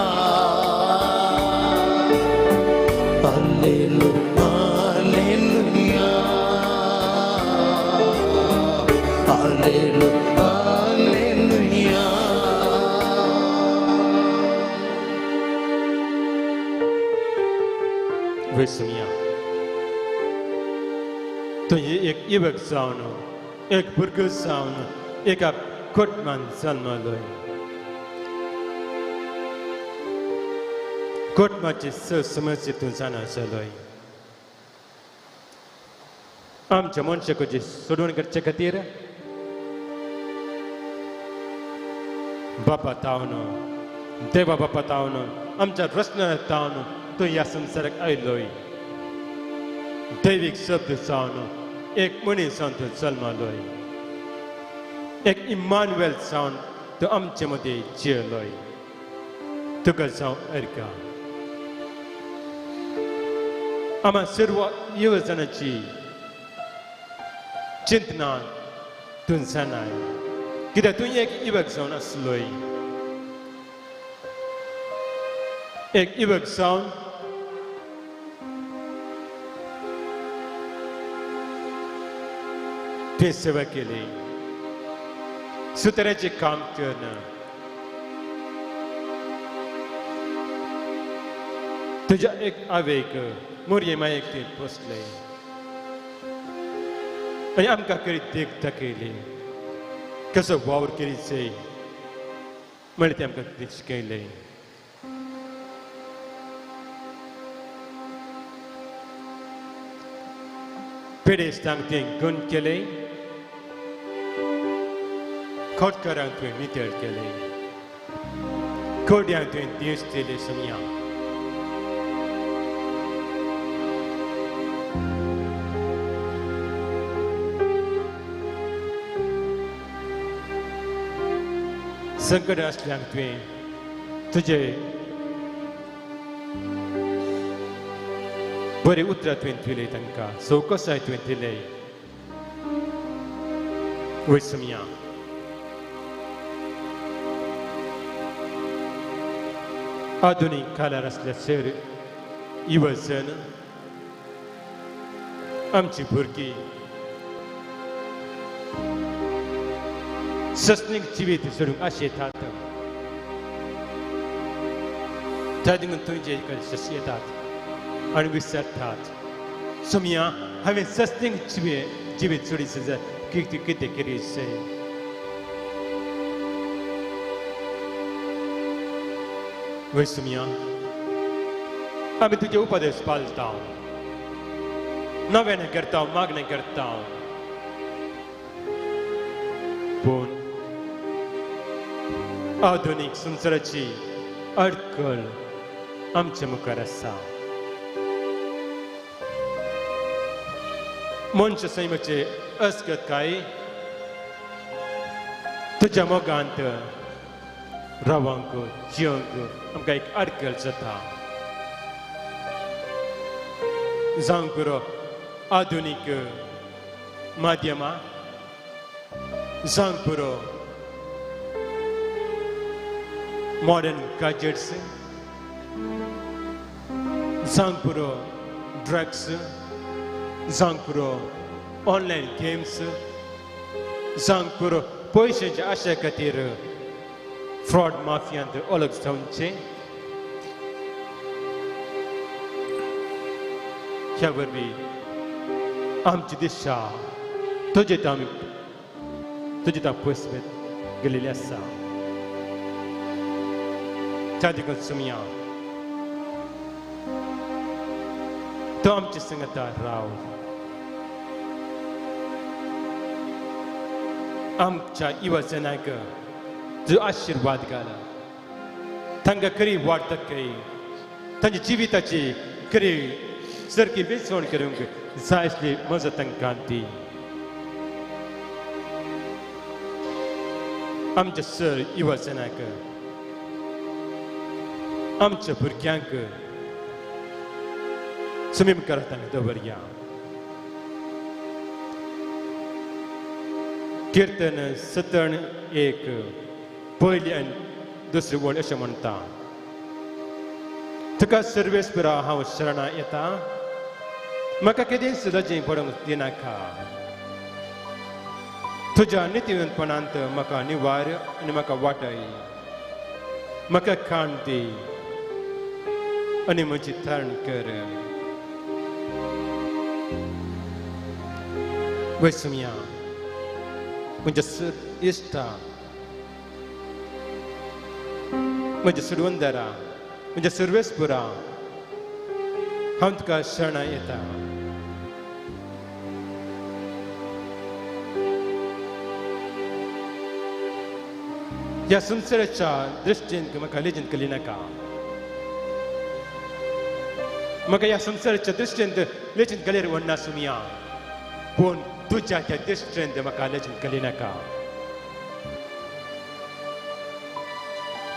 alleluia, alleluia, alleluia. वैसमिया तुवें एक युवक जावन एक भुरगो जावन एका कोटमान जल्मलोय कोटमाची समस्या तूं जाणा जालोय आमच्या मनशाक सोडून करचे खातीर बापा तावन देवा बापा तावन आमच्या रचना तावन तूं ह्या संवसाराक आयलोय दैवीक शब्द जावन एक मनीस जावन तूं जल्मलोय एक इमानुएल जावन तूं आमचे मदीं जियेलोय तुका जावं अर्का आम्हा सर्व येवजणाची चिंतना तूं जाणाय कित्याक तूं एक युवक जावन आसलोय एक युवक जावन तुवें सेवा केली सुताराचें काम करना तुज्या एक आवेक मोरये मायेक तुवें पोसलें आनी आमकां करीत देख दाखयली कसो वावर करीत जाय म्हणलें तें आमकां तुवें शिकयलें पिडेस्तांक तुवें गण केलें खोटकारांक तुवें नितळ केलें कोड्यांक तुवें देश दिले समया संकट आसल्यांक तुवें तुजे बरें उतरां तुवें दिलें तांकां सवकसाय तुवें दिले वैसमिया आधुनीक काळार आसल्या सर युवजन आमची भुरगीं सस्नीक जिवीत सोडूंक आशेतात त्या तुमचे येतात आनी विसरतात. सोमया हांवें सस्तींग जिवे जिवीत चोडी कितें कितें केरी. वय सोमया आमी तुजे उपदेश पाळटा, नव्याने करता, मागणें करता, पूण आधुनीक संवसाराची अडखळ आमच्या मुखार आसा. मनशा सैमाचे अस्कतकाय तुज्या मोगांत रावंक जिवंक आमकां एक अडखळ जाता. जावंक पुरो आधुनीक माध्यमां, जावंक पुरो मॉडर्न गॅजेट्स, जावंक पुरो ड्रग्स, जावंक पुरो ऑनलायन गेम्स, जावंक पुरो पयशांच्या आशा खातीर फ्रॉड माफियांत अलग जावचें. ह्या वरवीं आमची दिशा तुजे आमी तुजे पयस गेलेली आसा. त्या देखून सुमया तो आमचे संगता राव, आमच्या युवजनाक जो आशिर्वाद घाला, तांकां खरी वाट दाखय, तांच्या जिविताची खरी सारकी वेंचवण करूंक जाय आसली मजत तांकां दी. आमच्या सर युवजनाक, आमच्या भुरग्यांक समीम करताना दवरया. कीर्तन 71 पयली आनी दुसरी वळ अशें म्हणटा, तुका सर्वेस्परा हांव शरणा येता, म्हाका केदींच लजें पडूंक दिनाका. तुज्या नितीवंतपणांत म्हाका निवार आनी म्हाका वाटय, म्हाका खाण दी आनी म्हजी तारण कर. वैसुमया म्हज्या इश्टा, म्हज्या सुडवंदरा, म्हज्या सर्वेस्पुरा, हांव तुका शरणा येता. ह्या संवसाराच्या दृश्टीन म्हाका लेजीन केली नाका, म्हाका ह्या संवसाराच्या दृश्टीन लेजीन गलेर व्हडना सुमया, पूण तुज्या त्या दृश्टीन म्हाका लेजीन केली नाका.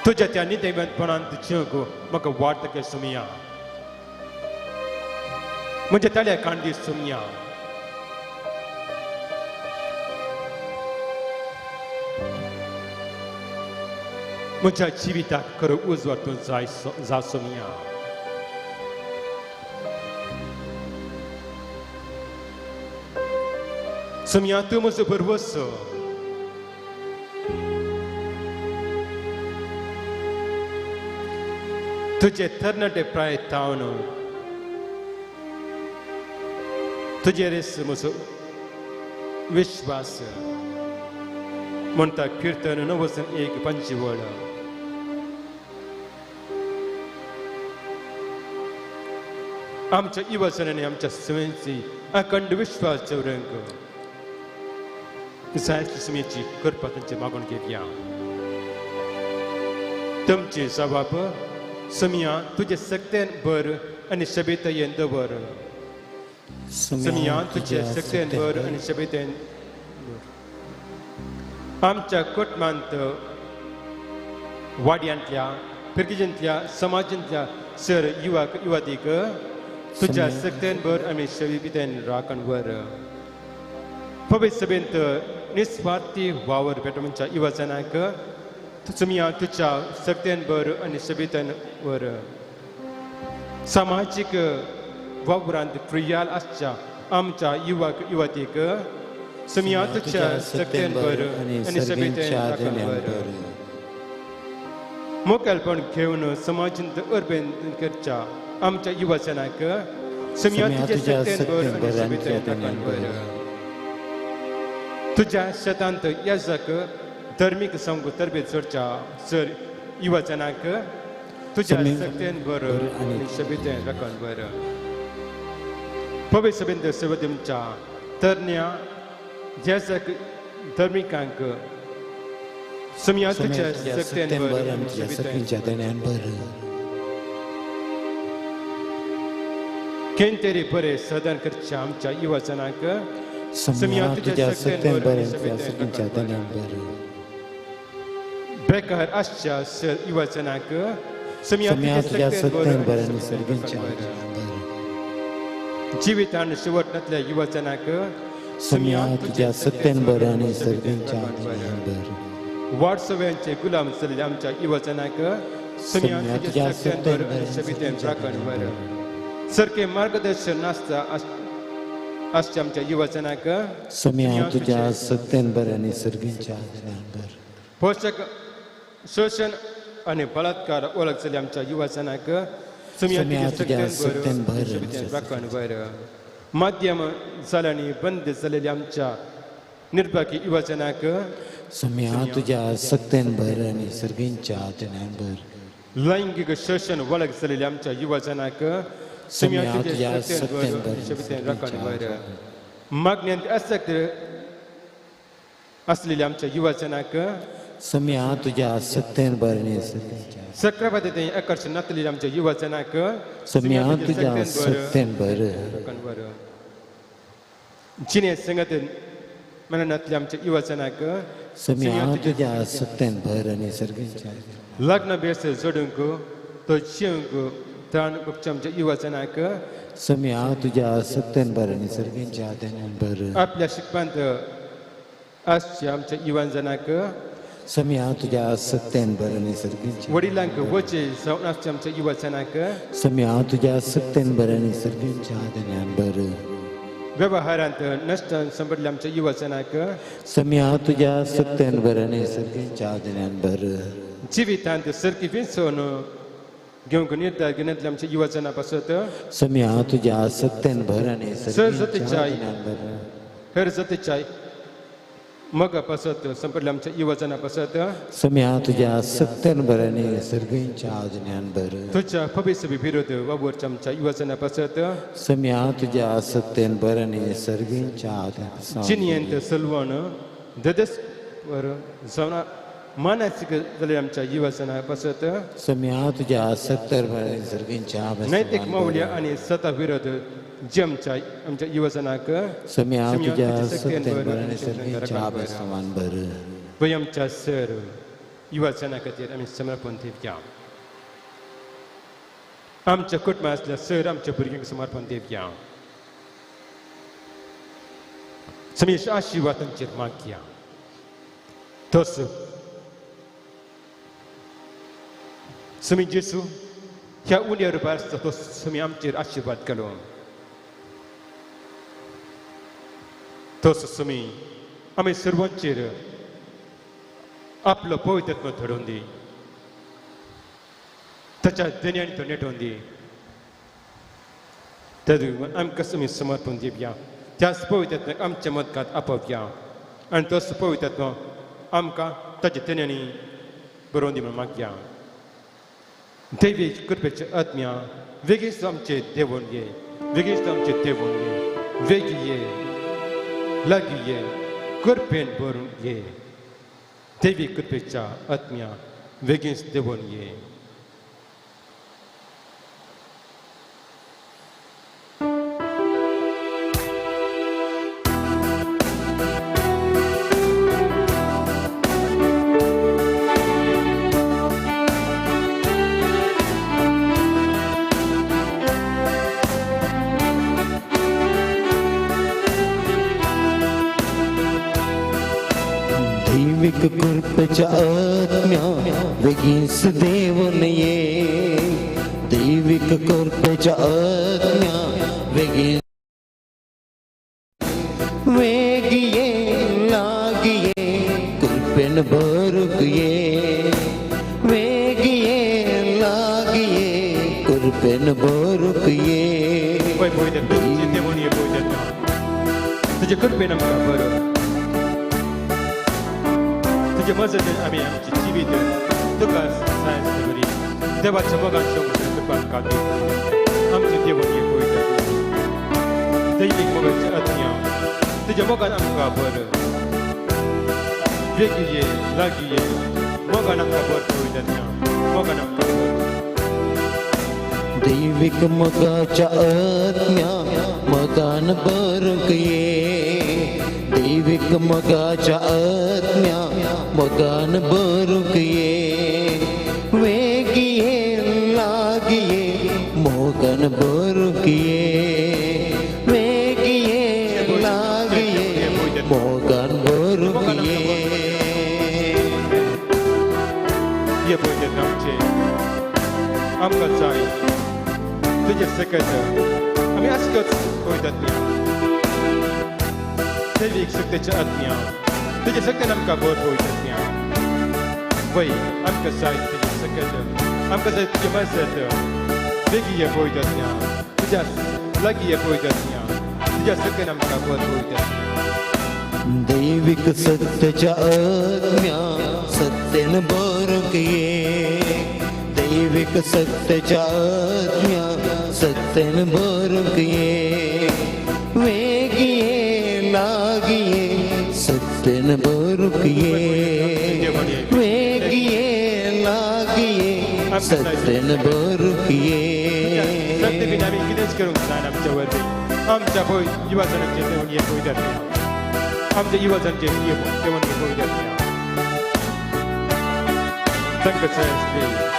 तुज्या त्या नितेवंतपणांत जिवंक म्हाका वाट दाखय सुमया, म्हज्या ताळ्या कांडी सुमया. म्हज्या जिविताक खरो उजवाड तूं जाय जा सुमया. सुमया तूं म्हजो भरवसो, तुजे तरणाटे प्राय तावन तुजेर म्हजो विश्वास म्हणटा. कीर्तन 91 5 वळ. आमच्या युवजनांनी आमच्या समेची अखंड विश्वास दवरूंक जाय समेची कृपा तांचे मागून घेवया. तुमची जबाब समिया तुजे सक्तेन भर आनी शबेतयेन दवर. समिया तुजे सक्तेन भर आनी शबेतयेन दवर. आमच्या कुटुंबांत, वाड्यांतल्या, फिरगीजांतल्या, समाजांतल्या सर युवक युवतीक तुज्या सक्तेन भर आनी शबेतयेन राखण वर. पवित्र सभेंत निस्वार्थी वावर पेटोवच्या युवजनांक तुमया तुज्या सक्तेन भर आनी शबेतयेन वर. सामाजीक वावरांत क्रियाल आसच्या आमच्या युवक युवतीक सुमया तुज्या सक्तेन भर आनी शबेतयेन राखण वर. मुखेलपण घेवन समाजांत अर्बेन करच्या आमच्या युवजनांक समिया तुज्या सत्तेन भर आनी शोभितेन भर. तुज्या शेतांत याजक धर्मीक संघ तरबेज जोडच्या सर युवजनांक तुज्या सत्तेन भर आनी शोभितेन राखण भर. पवित्र सभेंत सेवदीमच्या तरण्या याजक धर्मिकांक समिया तुज्या सत्तेन भर आनी शोभितेन भर. केंतरी बरे सदन करच्या आमच्या युवजनांक समिया तुज्या सत्तेन भर आनी शोभितेन भर. बेकार आसच्या सर युवजनांक समिया तुज्या सत्तेन भर आनी शोभितेन भर. जिवितान शेवटनातल्या युवजनांक समिया तुज्या सत्तेन भर आनी शोभितेन भर. वाटसव्यांचे गुलाम जाल्ल्या आमच्या युवजनांक समिया तुज्या सत्तेन भर आनी शोभितेन राखण भर. सारकें मार्गदर्शन नासता आसच्या आमच्या युवजनांक समिया तुज्या सत्तेन भर आनी शोभितेन भर. पोशक शोशण आनी बलात्कार वळख जाल्ल्या आमच्या युवजनांक समिया तुज्या सत्तेन भर आनी शोभितेन राखण भर. माध्यम जाल्यांनी बंद जाल्लेल्या आमच्या निर्भागी युवजनांक समिया तुज्या सत्तेन भर आनी शोभितेन भर. लैंगिक शोशण वळख जाल्लेल्या आमच्या युवजनांक समिया तुज्या सत्तेन भर आनी शोभितेन राखण भर. मागण्यांत आसक्त आसलेल्या आमच्या युवजनांक समिया तुज्या सत्तेन भर आनी सक्राबादें आकर्शण नासलेल्या आमच्या युवजनांक समिया तुज्या सत्तेन भर राखण भर. जिणे संगत मनांतल्या आमच्या युवजनांक समिया तुज्या सत्तेन भर आनी शोभितेन. लग्न बेस जोडूंक तो जिवंक त्राण भोगच्या आमच्या युवजनांक समिया तुज्या सत्तेन भर आनी शोभितेन भर. आपल्या शिकपांत आसच्या आमच्या युवजनांक समिया तुज्या सत्तेन भर आनी शोभितेन. वडिलांक वचे जावन आसच्या आमच्या युवजनांक समिया तुज्या सत्तेन भर आनी शोभितेन भर. व्यवहारांत नश्ट संपडल्या आमच्या युवजनांक समिया तुज्या सत्तेन भर आनी शोभितेन भर. जिवितांत सारकी विंचोवन घेवंक निर्धार घेण्यातल्या आमच्या युवजना पासत समिया तुज्या सत्तेन भर आनी सर जातीच्या हेर जातीच्या मगा पासत संपडल्या आमच्या युवजना पासत समिया तुज्या सत्तेन भर आनी शोभितेन भर. तुज्या पवित्र विरोध वावरच्या आमच्या युवजना पासत समिया तुज्या सत्तेन भर आनी शोभितेन. जिणयेंत सलवण ददस जावन मानसीक जाल्ल्या आमच्या युवजना पासत समिया तुज्या सत्तेन भर आनी शोभितेन. नैतिक मौल्य आनी सता विरोध जे आमच्या आमच्या युवजनांक समिया तुज्या सत्तेन भर आनी शोभितेन भर. आमच्या सर युवजना खातीर आमी समर्पण दिवया. आमच्या कुटुंबां आसल्या सर आमच्या भुरग्यांक समर्पण दिवया. समीश आशिर्वाद तांचेर मागया. तस समी जेसू ह्या उण्या रुपार आसता तो समी आमचेर आशिर्वाद केलो. तस समी आमी सर्वांचेर आपलो पवित्रत्व धडोवन दी, ताच्या देण्यान तो नेटोवन दी. तरी आमकां समी समर्पण दिवया. त्याच पवित्रत्वाक आमच्या मदकांत आपोवया आनी तोच पवित्रत्व आमकां ताच्या देण्यांनी बरोवन दी म्हूण मागया. देवी कृपेचे आत्म्या वेगीच आमचे देवून ये, वेगीच आमचे देवून ये, वेगी ये, लागीं ये, कृपेन भरून ये. देवी कृपेच्या आत्म्या वेगीच देवून ये. कृपेच्या आत्म्या वेगीच देवन ये, दैविक कृपेच्या आत्म्या वेगीच वेगी ये, लागी ये, कृपेन भरूक ये, वेगी ये, लागी ये, कृपेन भरूक ये. तुजे कृपेन आमकां बरो तुजे मजतीन आमी आमचें जिवीत तुका सायन्स बरी देवाच्या मोगान तुका आमकां दी आमचें देवण हे पळयता दैवीक मोगाचें आत्म्या तुज्या मोगान आमकां बरो वेगीं ये लागीं ये मोगान आमकां बरो पळयता मोगान आमकां बरो दैवीक मोगाच्या आत्म्या मोगान भरूंक ये दैवीक मोगाच्या आत्म्या मोगान भरूंक ये वेगीं ये लागीं ये मोगान भरूंक ये वेगीं ये लागीं ये मोगान भरूंक ये ये पळयतात आमचें आमकां जाय तुजें सकत आमी आसकच पळयतात दैवीक शक्तीच्या आत्म्या तुजें शक्तीन आमकां बरो पळयतात वय आमकां जाय तुजें सकत आमकां जाय तुजें मजत बेगीन ये पळयतात तुज्या लागीं ये पळयतात तुज्या शक्तीन आमकां बरो पळयतात दैवीक सत्याच्या आत्म्या सत्तेन भरूंक ये दैवीक सत्याच्या आत्म्या सत्तेन भरूंक ये वेगीं ये लागीं ये सत्तेन भरूंक ये वेगीं ये लागीं ये सत्तेन भरूंक ये सत्य बीन आमी कितेंच करूंक जायना आमच्या वरवीं आमच्या पळय युवा जणांचे देवण हे पळयतात आमच्या युवा जणांचे देवण हे पळयतात तांकां जाय आसली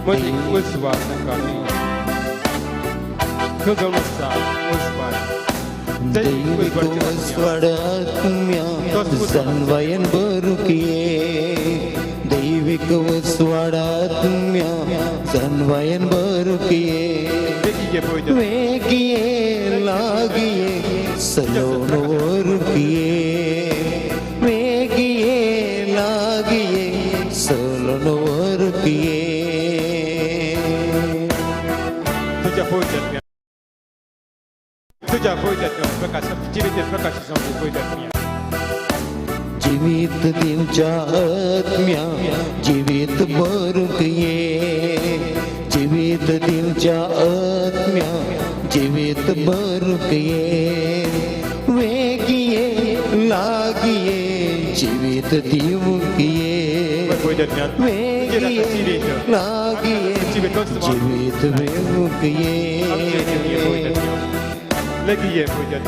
मदीं उजवाड तांकां दी तो जावन आसा उजवाड दैवीक उजवाड आत्म्या सन्वयन भरूंक ये दैवीक उजवाड आत्म्या सन्वयन भरूंक ये वेगीं ये लागीं ये सलोन व्हरूंक ये वेगीं ये लागीं ये सलोन व्हरूंक ये तुज्या पळयतात तुज्या पळयतात प्रकाश जिवीत प्रकाश जावन पळयतात जिवीत दिवच्या आत्म्या जिवीत भरूंक ये जिवीत दिवच्या आत्म्या जिवीत भरूंक ये वेगीं ये लागीं ये जिवीत दिवंक ये वेगीं ये लागीं ये जिवीत दिवंक ये लागीं ये पळयतात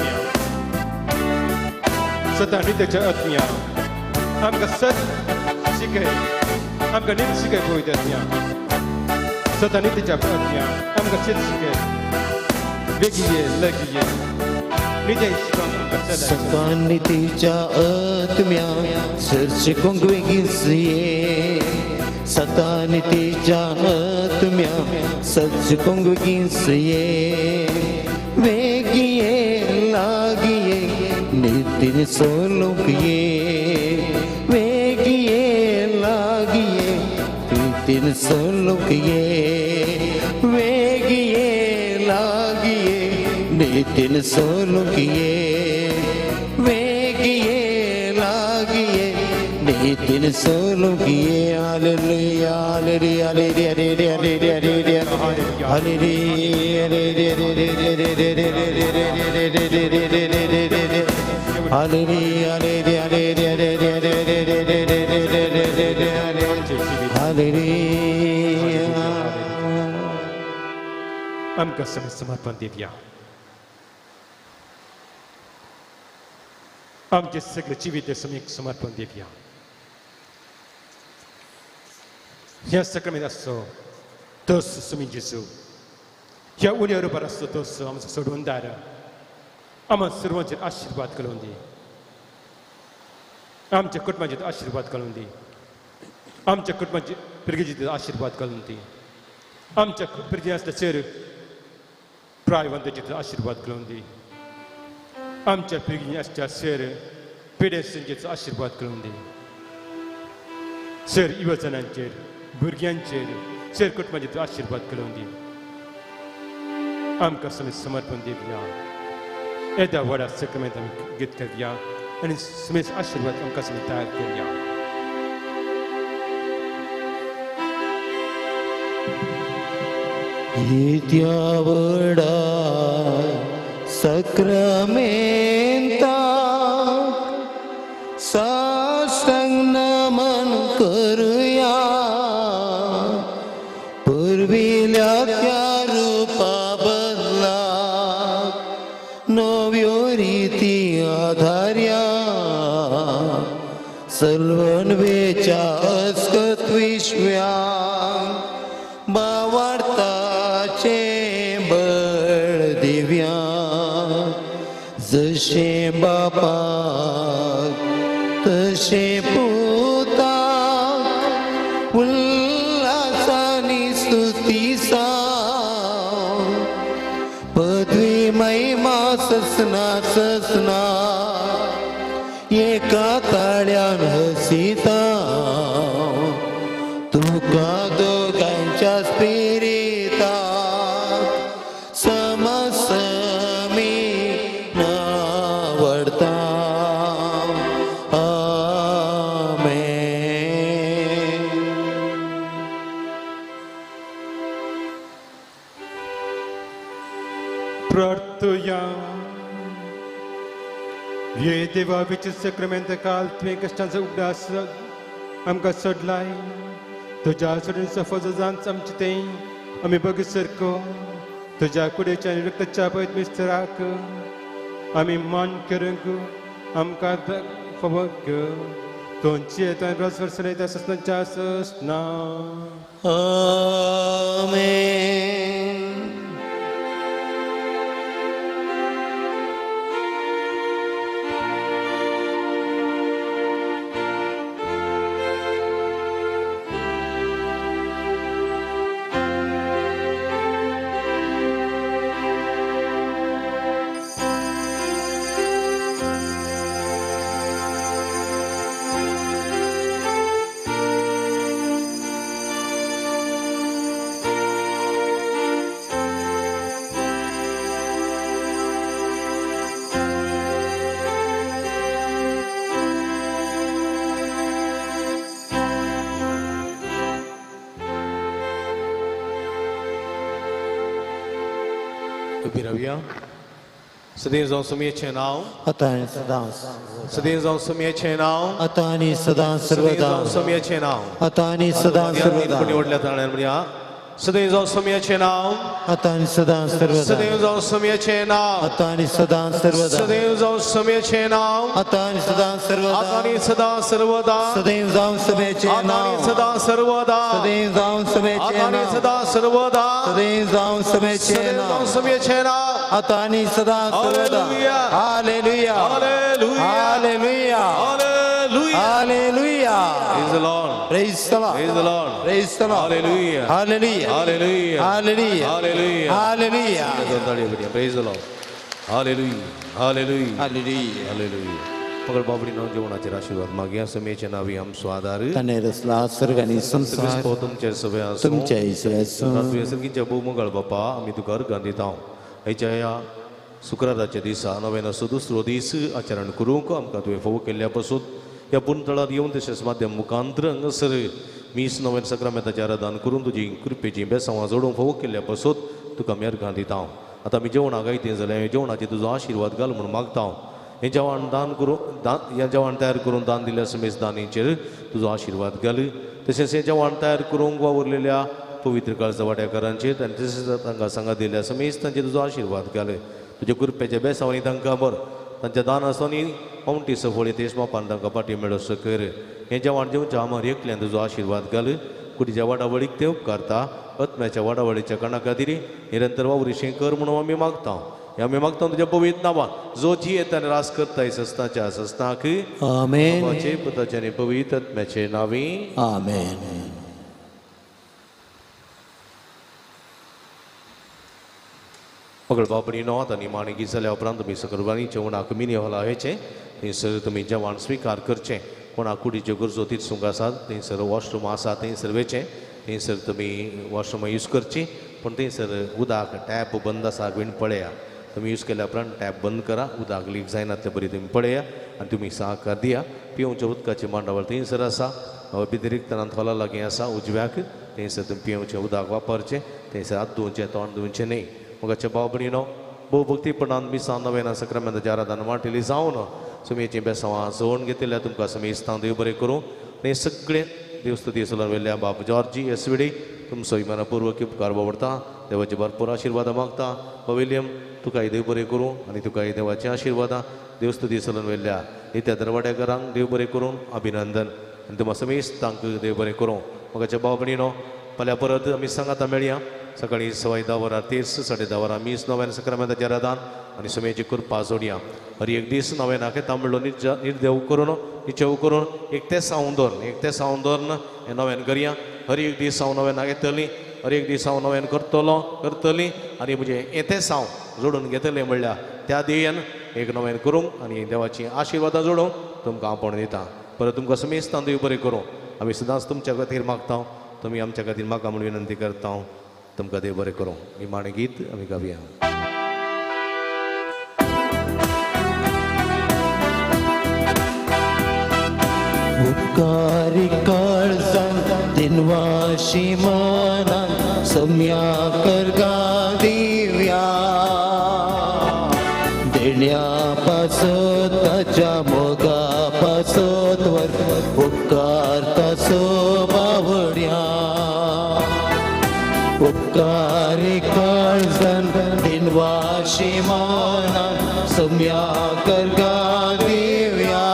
सतां नित्याच्या आत्म्या आमकां सत शिकय आमकां नीत शिकय पळयतात सतां नित्याच्या आत्म्या आमकां सत शिकय वेगीं ये लागीं ये नित्य शिकोवंक आमकां सदां सतां नितीच्या आत्म्या सर शिकोवंक वेगींच ये सतां नितीच्या आत्म्या सत शिकोवंक वेगींच ये वेगीं ये लागीं ये नितीन सोलोवंक ये वेगीं ये लागीं ये नितीन सोलोवंक ये वेगीं ये लागीं ये नितीन सोलोवंक ये वेगीं ये लागीं ये नितीन सोलोवंक ये hallelujah hallelujah hallelujah hallelujah hallelujah hallelujah hallelujah आमकां समर्पण दिवया आमचें सगळें जिवीत समीक समर्पण दिवया ह्या सक्रामेंत आसचो तोच सुमी जेजू ह्या उण्या रुपार आसचो तोच आमचो सोडूनदार आमकां सर्वांचेर आशिर्वाद घालून दी आमच्या कुटुंबाचेर आशिर्वाद घालून दी आमच्या कुटुंबाचे पिळगेचेर आशिर्वाद घालून दी आमच्या पिळगे आसल्या चेर प्रायवंताचेर आशिर्वाद घालून दी आमच्या पिळगे आसच्या सर पिडेस्तांचेर आशिर्वाद घालून दी सर युवजनांचेर भुरग्यांचेर सर कुटुंबाचेर आशिर्वाद घालून दी आमकां समेत समर्पण दिवया. येद्या व्हडा सक्रामेंत आमी गीत करया आनी समेत आशिर्वाद आमकां समेत तयार करया. येद्या व्हडा सक्रामेंता साष्टांग नमन करुया. पुर्विल्या त्या रुपा बदला नव्यो रिती आधार्या. सलवण वेच्या अस्कत विश्व्या बावार्ताचे बळ दिव्या. जशें बापाक तशें पुताक उल्हासानी स्तुती साव. पदवी महिमा ससना ससना एका ताळ्यान हसिता. तुका दोगांच्या स्पिरिताक समसमी नावडता. आमेन. प्रार्थुया. ये देवा विचित्र सक्रामेंत काल तुवें कश्टांचो उगडास आमकां सोडलाय. तुज्या सोडून सफोज जावन आमचें तें आमी बगी सारको तुज्या कुडेच्या आनी रक्ताच्या पयत मिस्तराक आमी मान करूंक आमकां फावो तुमची येता रस वर्सले ससनाच्या ससना. आमेन. सदैव जावं सुमयेचें नांव आतां आनी सदां. सदैव जावं सुमयेचें नांव आतां आनी सदां सर्वदा. सुमयेचें नांव आतां आनी सदां सर्वदा. निवडल्या ताळ्यान म्हणया. सदैव जावं सुमयेचें नांव आतां आनी सदां सर्वदा. सदैव जावं सुमयेचें नांव आतां आनी सदां सर्वदा. सदैव जावं सुमयेचें नांव आतां आनी सदां सर्वदा. आतां आनी सदां सर्वदा. सदैव जावं सुमयेचें आतां नांव आनी सदां सर्वदा. सदैव जावं सुमयेचें आतां आनी नांव सदां सर्वदा. सदैव जावं सुमयेचें सदैव नांव जावं सुमयेचें नांव आतां आनी सदां सर्वदा. Hallelujah. Hallelujah. Hallelujah. Hallelujah. Hallelujah. Hallelujah. Praise the Lord. Praise the Lord. Praise the Lord. Praise the Lord. Hallelujah. Hallelujah. Hallelujah. Hallelujah. Hallelujah. Hallelujah. Praise the Lord. Hallelujah. Hallelujah. Hallelujah. Hallelujah. मगर बाबडी नाव जेवणाचेर आशीर्वाद मागया. समेचे नावी आमचो आदार ताणें रचला स्वर्ग आनी संवसार. तुमचे सगळे आसूं. तुमच्या इसवे आसूं. तुवें सर्गीच्या भोव बापा आमी तुका अर्गां दिता. हेच्या ह्या शुक्राराच्या दिसा नव्यानाचो दुसरो दीस आचरण करूंक आमकां तुवें फोव केल्ल्या पासून ह्या पुंतळार येवन तशेंच माध्यम मुखांतर हांगासर मीस नव्यान सक्रामेंताचें आराधन करून तुजी कृपेची बेसांवां जोडूंक फोव केल्ल्या पासून तुका आमी अर्गां दिता. आतां आमी जेवणाक आयतें जाल्यार जेवणाचेर तुजो आशिर्वाद घाल म्हूण मागता. हें जेवण दान करून दान हें जेवण तयार करून दान दिल्ल्या समेज दानीचेर तुजो आशिर्वाद घाल. तशेंच हें जेवण तयार करूंक वावुरलेल्या पवित्र काळजा वाट्याकारांचेर आनी तशेंच तांकां सांगा दिल्ल्या समेज तांचेर तुजो आशिर्वाद घाल. तुज्या कृपेच्या बेसांवांनी तांकां बर तांच्या दान आसोनी पावंटी सफळ तेश बापान तांकां पाटी मेळोसो कर. हें जेवण जेवच्या आमर एकल्यान तुजो आशिर्वाद घाल. कुडीच्या वाडावळीक ते उपकारता. आत्म्याच्या वाडावळीच्या कारणा खातीर निरंतर वावुरीशें कर म्हणून आमी मागता. हें आमी मागता तुज्या पवित्र नांवान जो जियेता आनी रास करता सस्ताच्या सस्ताक. आमेन. बापाचे पुताचे आनी पवित्र आत्म्याचे नांवी आमेन. पगड बापडी नोत आनी माणिकी जाल्या उपरांत तुमी सकरबानी जेवणाक मिनी हॉला हेचें थंयसर तुमी जेवण स्विकार करचें. कोणाक कुडीच्यो गरजो तिरसूंक आसात थंयसर वॉशरूम आसा थंयसर वयचें. थंयसर तुमी वॉशरूमां यूज करची, पूण थंयसर उदक टॅप बंद आसा बीन पळया. तुमी यूज केल्या उपरांत टॅप बंद करा, उदक लीक जायना ते बरी तुमी पळया आनी तुमी सहकार दिया. पिवच्या उदकाची मांडावळ थंयसर आसा, भितरिकताना खोला लागीं आसा उजव्याक, थंयसर तुमी पिवचें उदक वापरचें, थंयसर हात धुवचें तोंड धुवचें न्हय. मोगाचे भाव भयणीनो, भोव भक्तीपणान मिसां नवेना सक्रामेंताच्या आराधना वांटेली जावन सुमयेचीं बेसांवां जोडून घेतिल्ल्या तुमकां समेस्तां देव बरें करूं. आनी सगळें देवस्तुती सोलून वेल्या बाब जॉर्जी एसविडी तुमचो इमानापूर्वक उपकार बावडटा, देवाचे भरपूर आशिर्वादां मागता. बाब विलियम तुकाय देव बरें करूं आनी तुकाय देवाचे आशिर्वादां. देवस्तुती सोलून वेल्या नित्या दरवाड्याकारांक देव बरें करूं, अभिनंदन. आनी तुमकां समेस्तांक देव बरें करूं. मोगाचे भाव भयणीनो, फाल्यां परत आमी सांगाता मेळया सकाळीं 10:15 वरां 30 10:30 वरां मीस नव्यान सक्रामेंताचें आराधन आनी सुमेची कृपा जोडया. हर एक दीस नव्यान येता म्हणलो निर्देव करून निचेव करून एक ते सावन दवरून एक ते सावन दवरून हें नव्यान करया. हर एक दीस हांव नव्यान येतली, हर एक दीस हांव नव्यान करतलो करतली आनी म्हजें येते साव जोडून घेतलें म्हणल्यार त्या ध्येयान एक नव्यान करूंक आनी देवाची आशिर्वादां जोडूंक तुमकां आपोवन दिता. परत तुमकां समेस्तां देव बरें करूं. आमी सदांच तुमच्या खातीर मागता, तुमी आमच्या खातीर मागा म्हूण विनंती करता. तुमकां देव बरें करूं. निमाणें गीत आमी गावया. उपकारी काळजान दिनवाशी मनान सम्या करगा दिव्या देण्या पासत ताच्या मोगा पासत वर उपकार तासो बावड्या. उपकारी काळजान दिनवाशी मनान सम्या करगा दिव्या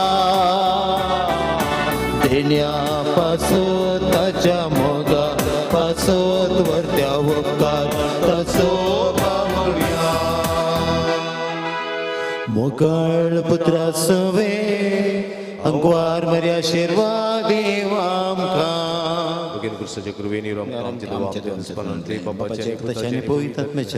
देण्या पासत ताच्या मोगा पासत वरत्या उपकार तासो बावड्या. मोगाळ पुत्रा सवे अंगवार मर्या आशिर्वाद आमकां. भगीन क्रिस्ताच्या कृपेन आमच्या देवा आमच्या बापाच्या पवित्र आत्म्याच्या